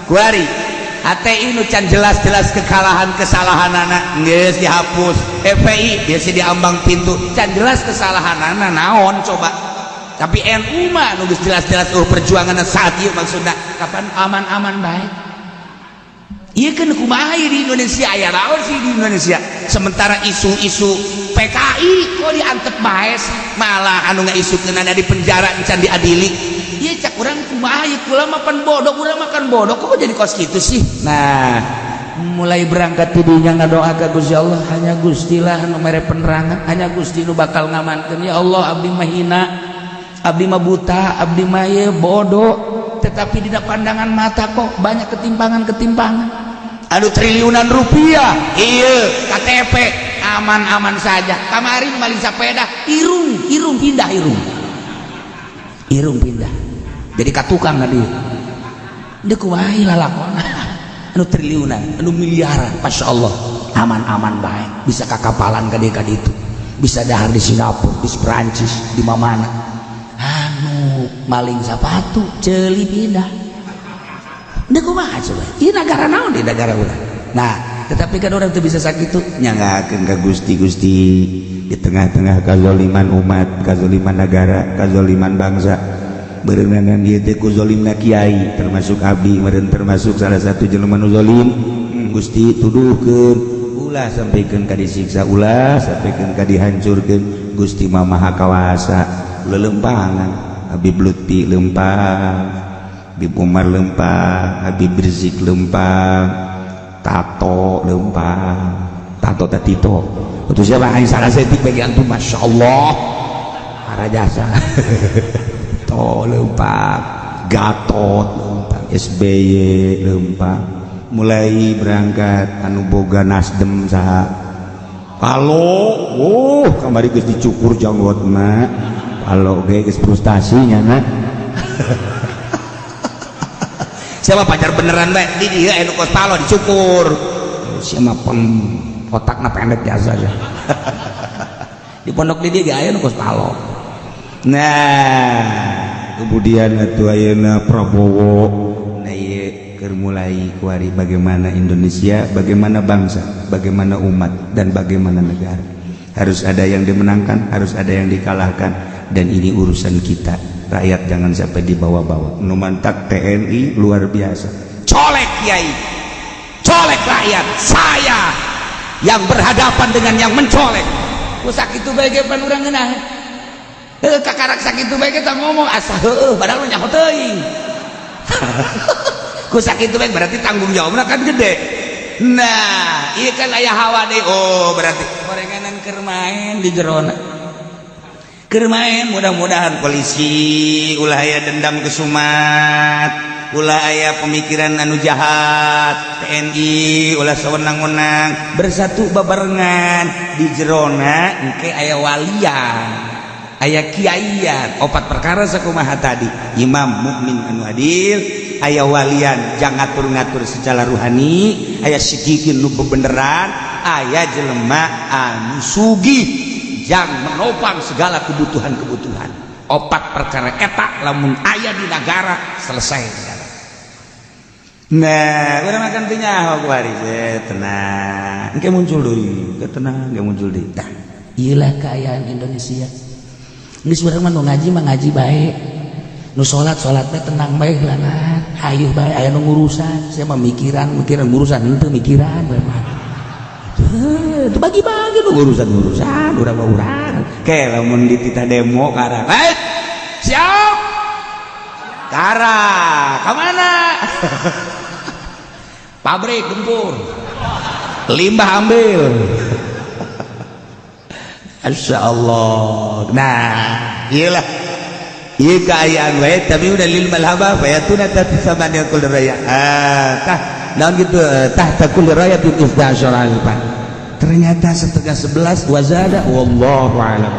Kuari HTI nu can jelas-jelas kekalahan kesalahanana geus dihapus. FPI biasa diambang pintu can jelas kesalahanana naon coba. Tapi NU mah nu geus jelas-jelas oh perjuangan saat ieu maksudna kapan aman-aman bae. Ieu kan kumaha di Indonesia aya naon sih di Indonesia? Sementara isu-isu PKI kok diantep bae malah anu ngaisukeun di penjara encan diadili. Ieu cak urang kumaha ieu kula mah pan bodoh, urang makan bodoh kok jadi kos kitu sih. Nah, mulai berangkat tidinya ngadoa ka Gusti Allah, hanya Gusti lah nu mere penerangan, hanya Gusti nu bakal ngamankeun. Ya Allah, abdi mah hina, abdi mah buta, abdi mah ye bodoh, tetapi di pandangan mata kok banyak ketimpangan-ketimpangan. Anu triliunan rupiah, iya KTP aman-aman saja. Kamari maling sepeda, irung, irung pindah irung. Irung pindah. Jadi katukang tadi. Deuk kumaha lalakon. Anu triliunan, anu miliaran, Masya Allah, aman-aman baik, bisa kakapalan ka dieu ka ditu, bisa dahar di Singapura, di Perancis, di mana. Anu maling sapatu, ceuli pindah. Deuk kumaha coba? Ieu nagara naon di nagara urang? Nah, tetapi kan orang teu bisa sakitu nyanggakeun ka Gusti-Gusti di tengah-tengah kazoliman umat, kazoliman negara, kazoliman bangsa. Berenangan ieu teh ku zolimna kiai, termasuk abdi meureun termasuk salah satu jelema nu zolim. Gusti tuduhkeun, ulah sampikeun ka disiksa, ulah sampikeun ka dihancurkeun. Gusti mah maha kawasa, lelempangan Habib Lutfi lempang, Habib Umar lempang, Habib Rizik lempang, Tato lempang, Tato Tatito. Itu siapa aing salah setik bagi antum, Masya Allah. Para jasa. To lempang, Gatot lempang, SBY lempang. Mulai berangkat anu boga Nasdem saha. Kalau oh kamari geus dicukur janggotna. Kalau ge geus frustasi nya na. Siapa pacar beneran bae di dieu anu kos palo dicukur. Siapa pem otakna pendek biasa aja. Di pondok di dieu ge aya nu kos palo. Nah, kemudian atuh ayeuna Prabowo nah ieu keur mulai kuari bagaimana Indonesia, bagaimana bangsa, bagaimana umat dan bagaimana negara. Harus ada yang dimenangkan, harus ada yang dikalahkan dan ini urusan kita. Rakyat jangan sampai dibawa-bawa. Nu mantak TNI luar biasa. Colek kiai, colek rakyat. Saya yang berhadapan dengan yang mencolek. Ku sakitu bae ge pan urang ngeunah. Heuh kakarak sakitu bae kita ngomong asa heueuh padahal mah nyaho teuing. Ku sakitu bae berarti tanggung jawabna kan gede. Nah, ieu kan aya hawa deui. Oh, berarti gorenganan keur main di jerona. Keur main mudah-mudahan polisi ulah aya dendam kesumat, ulah aya pemikiran anu jahat, TNI ulah sewenang-wenang, bersatu babarengan di jerona engke aya walian, aya kiaian, opat perkara sakumaha tadi, imam mukmin anu adil, aya walian jangan ngatur-ngatur secara ruhani, aya sidikin nu bebeneran, aya jelema anu sugih yang menopang segala kebutuhan-kebutuhan. Opat perkara eta lamun aya di negara selesai negara. Nah, urang makan teu nyaho kuari tenang. Engke muncul deui, tenang, engke muncul deui. Tah, ieu lah kaayaan Indonesia. Geus urang mah nu ngaji mah ngaji bae. Nu salat salat teh tenang bae heulana. Hayuh bae aya nu ngurusan, sia mah mikiran, mikiran ngurusan henteu mikiran bae mah. Itu bagi-bagi nu urusan-urusan urang mah urang. Ke lamun dititah demo karang. Baik. Siap. Kara, ka mana? Pabrik gempur. Limbah ambil. Masya Allah. Nah, iyalah. Ieu kaayaan wae tapi udah lil malhaba fayatuna tatasamani kullu raya. Tah naon gitu tahta kulli rayatin 12 alfan. Ternyata 10:30 wazada wallahu a'lam.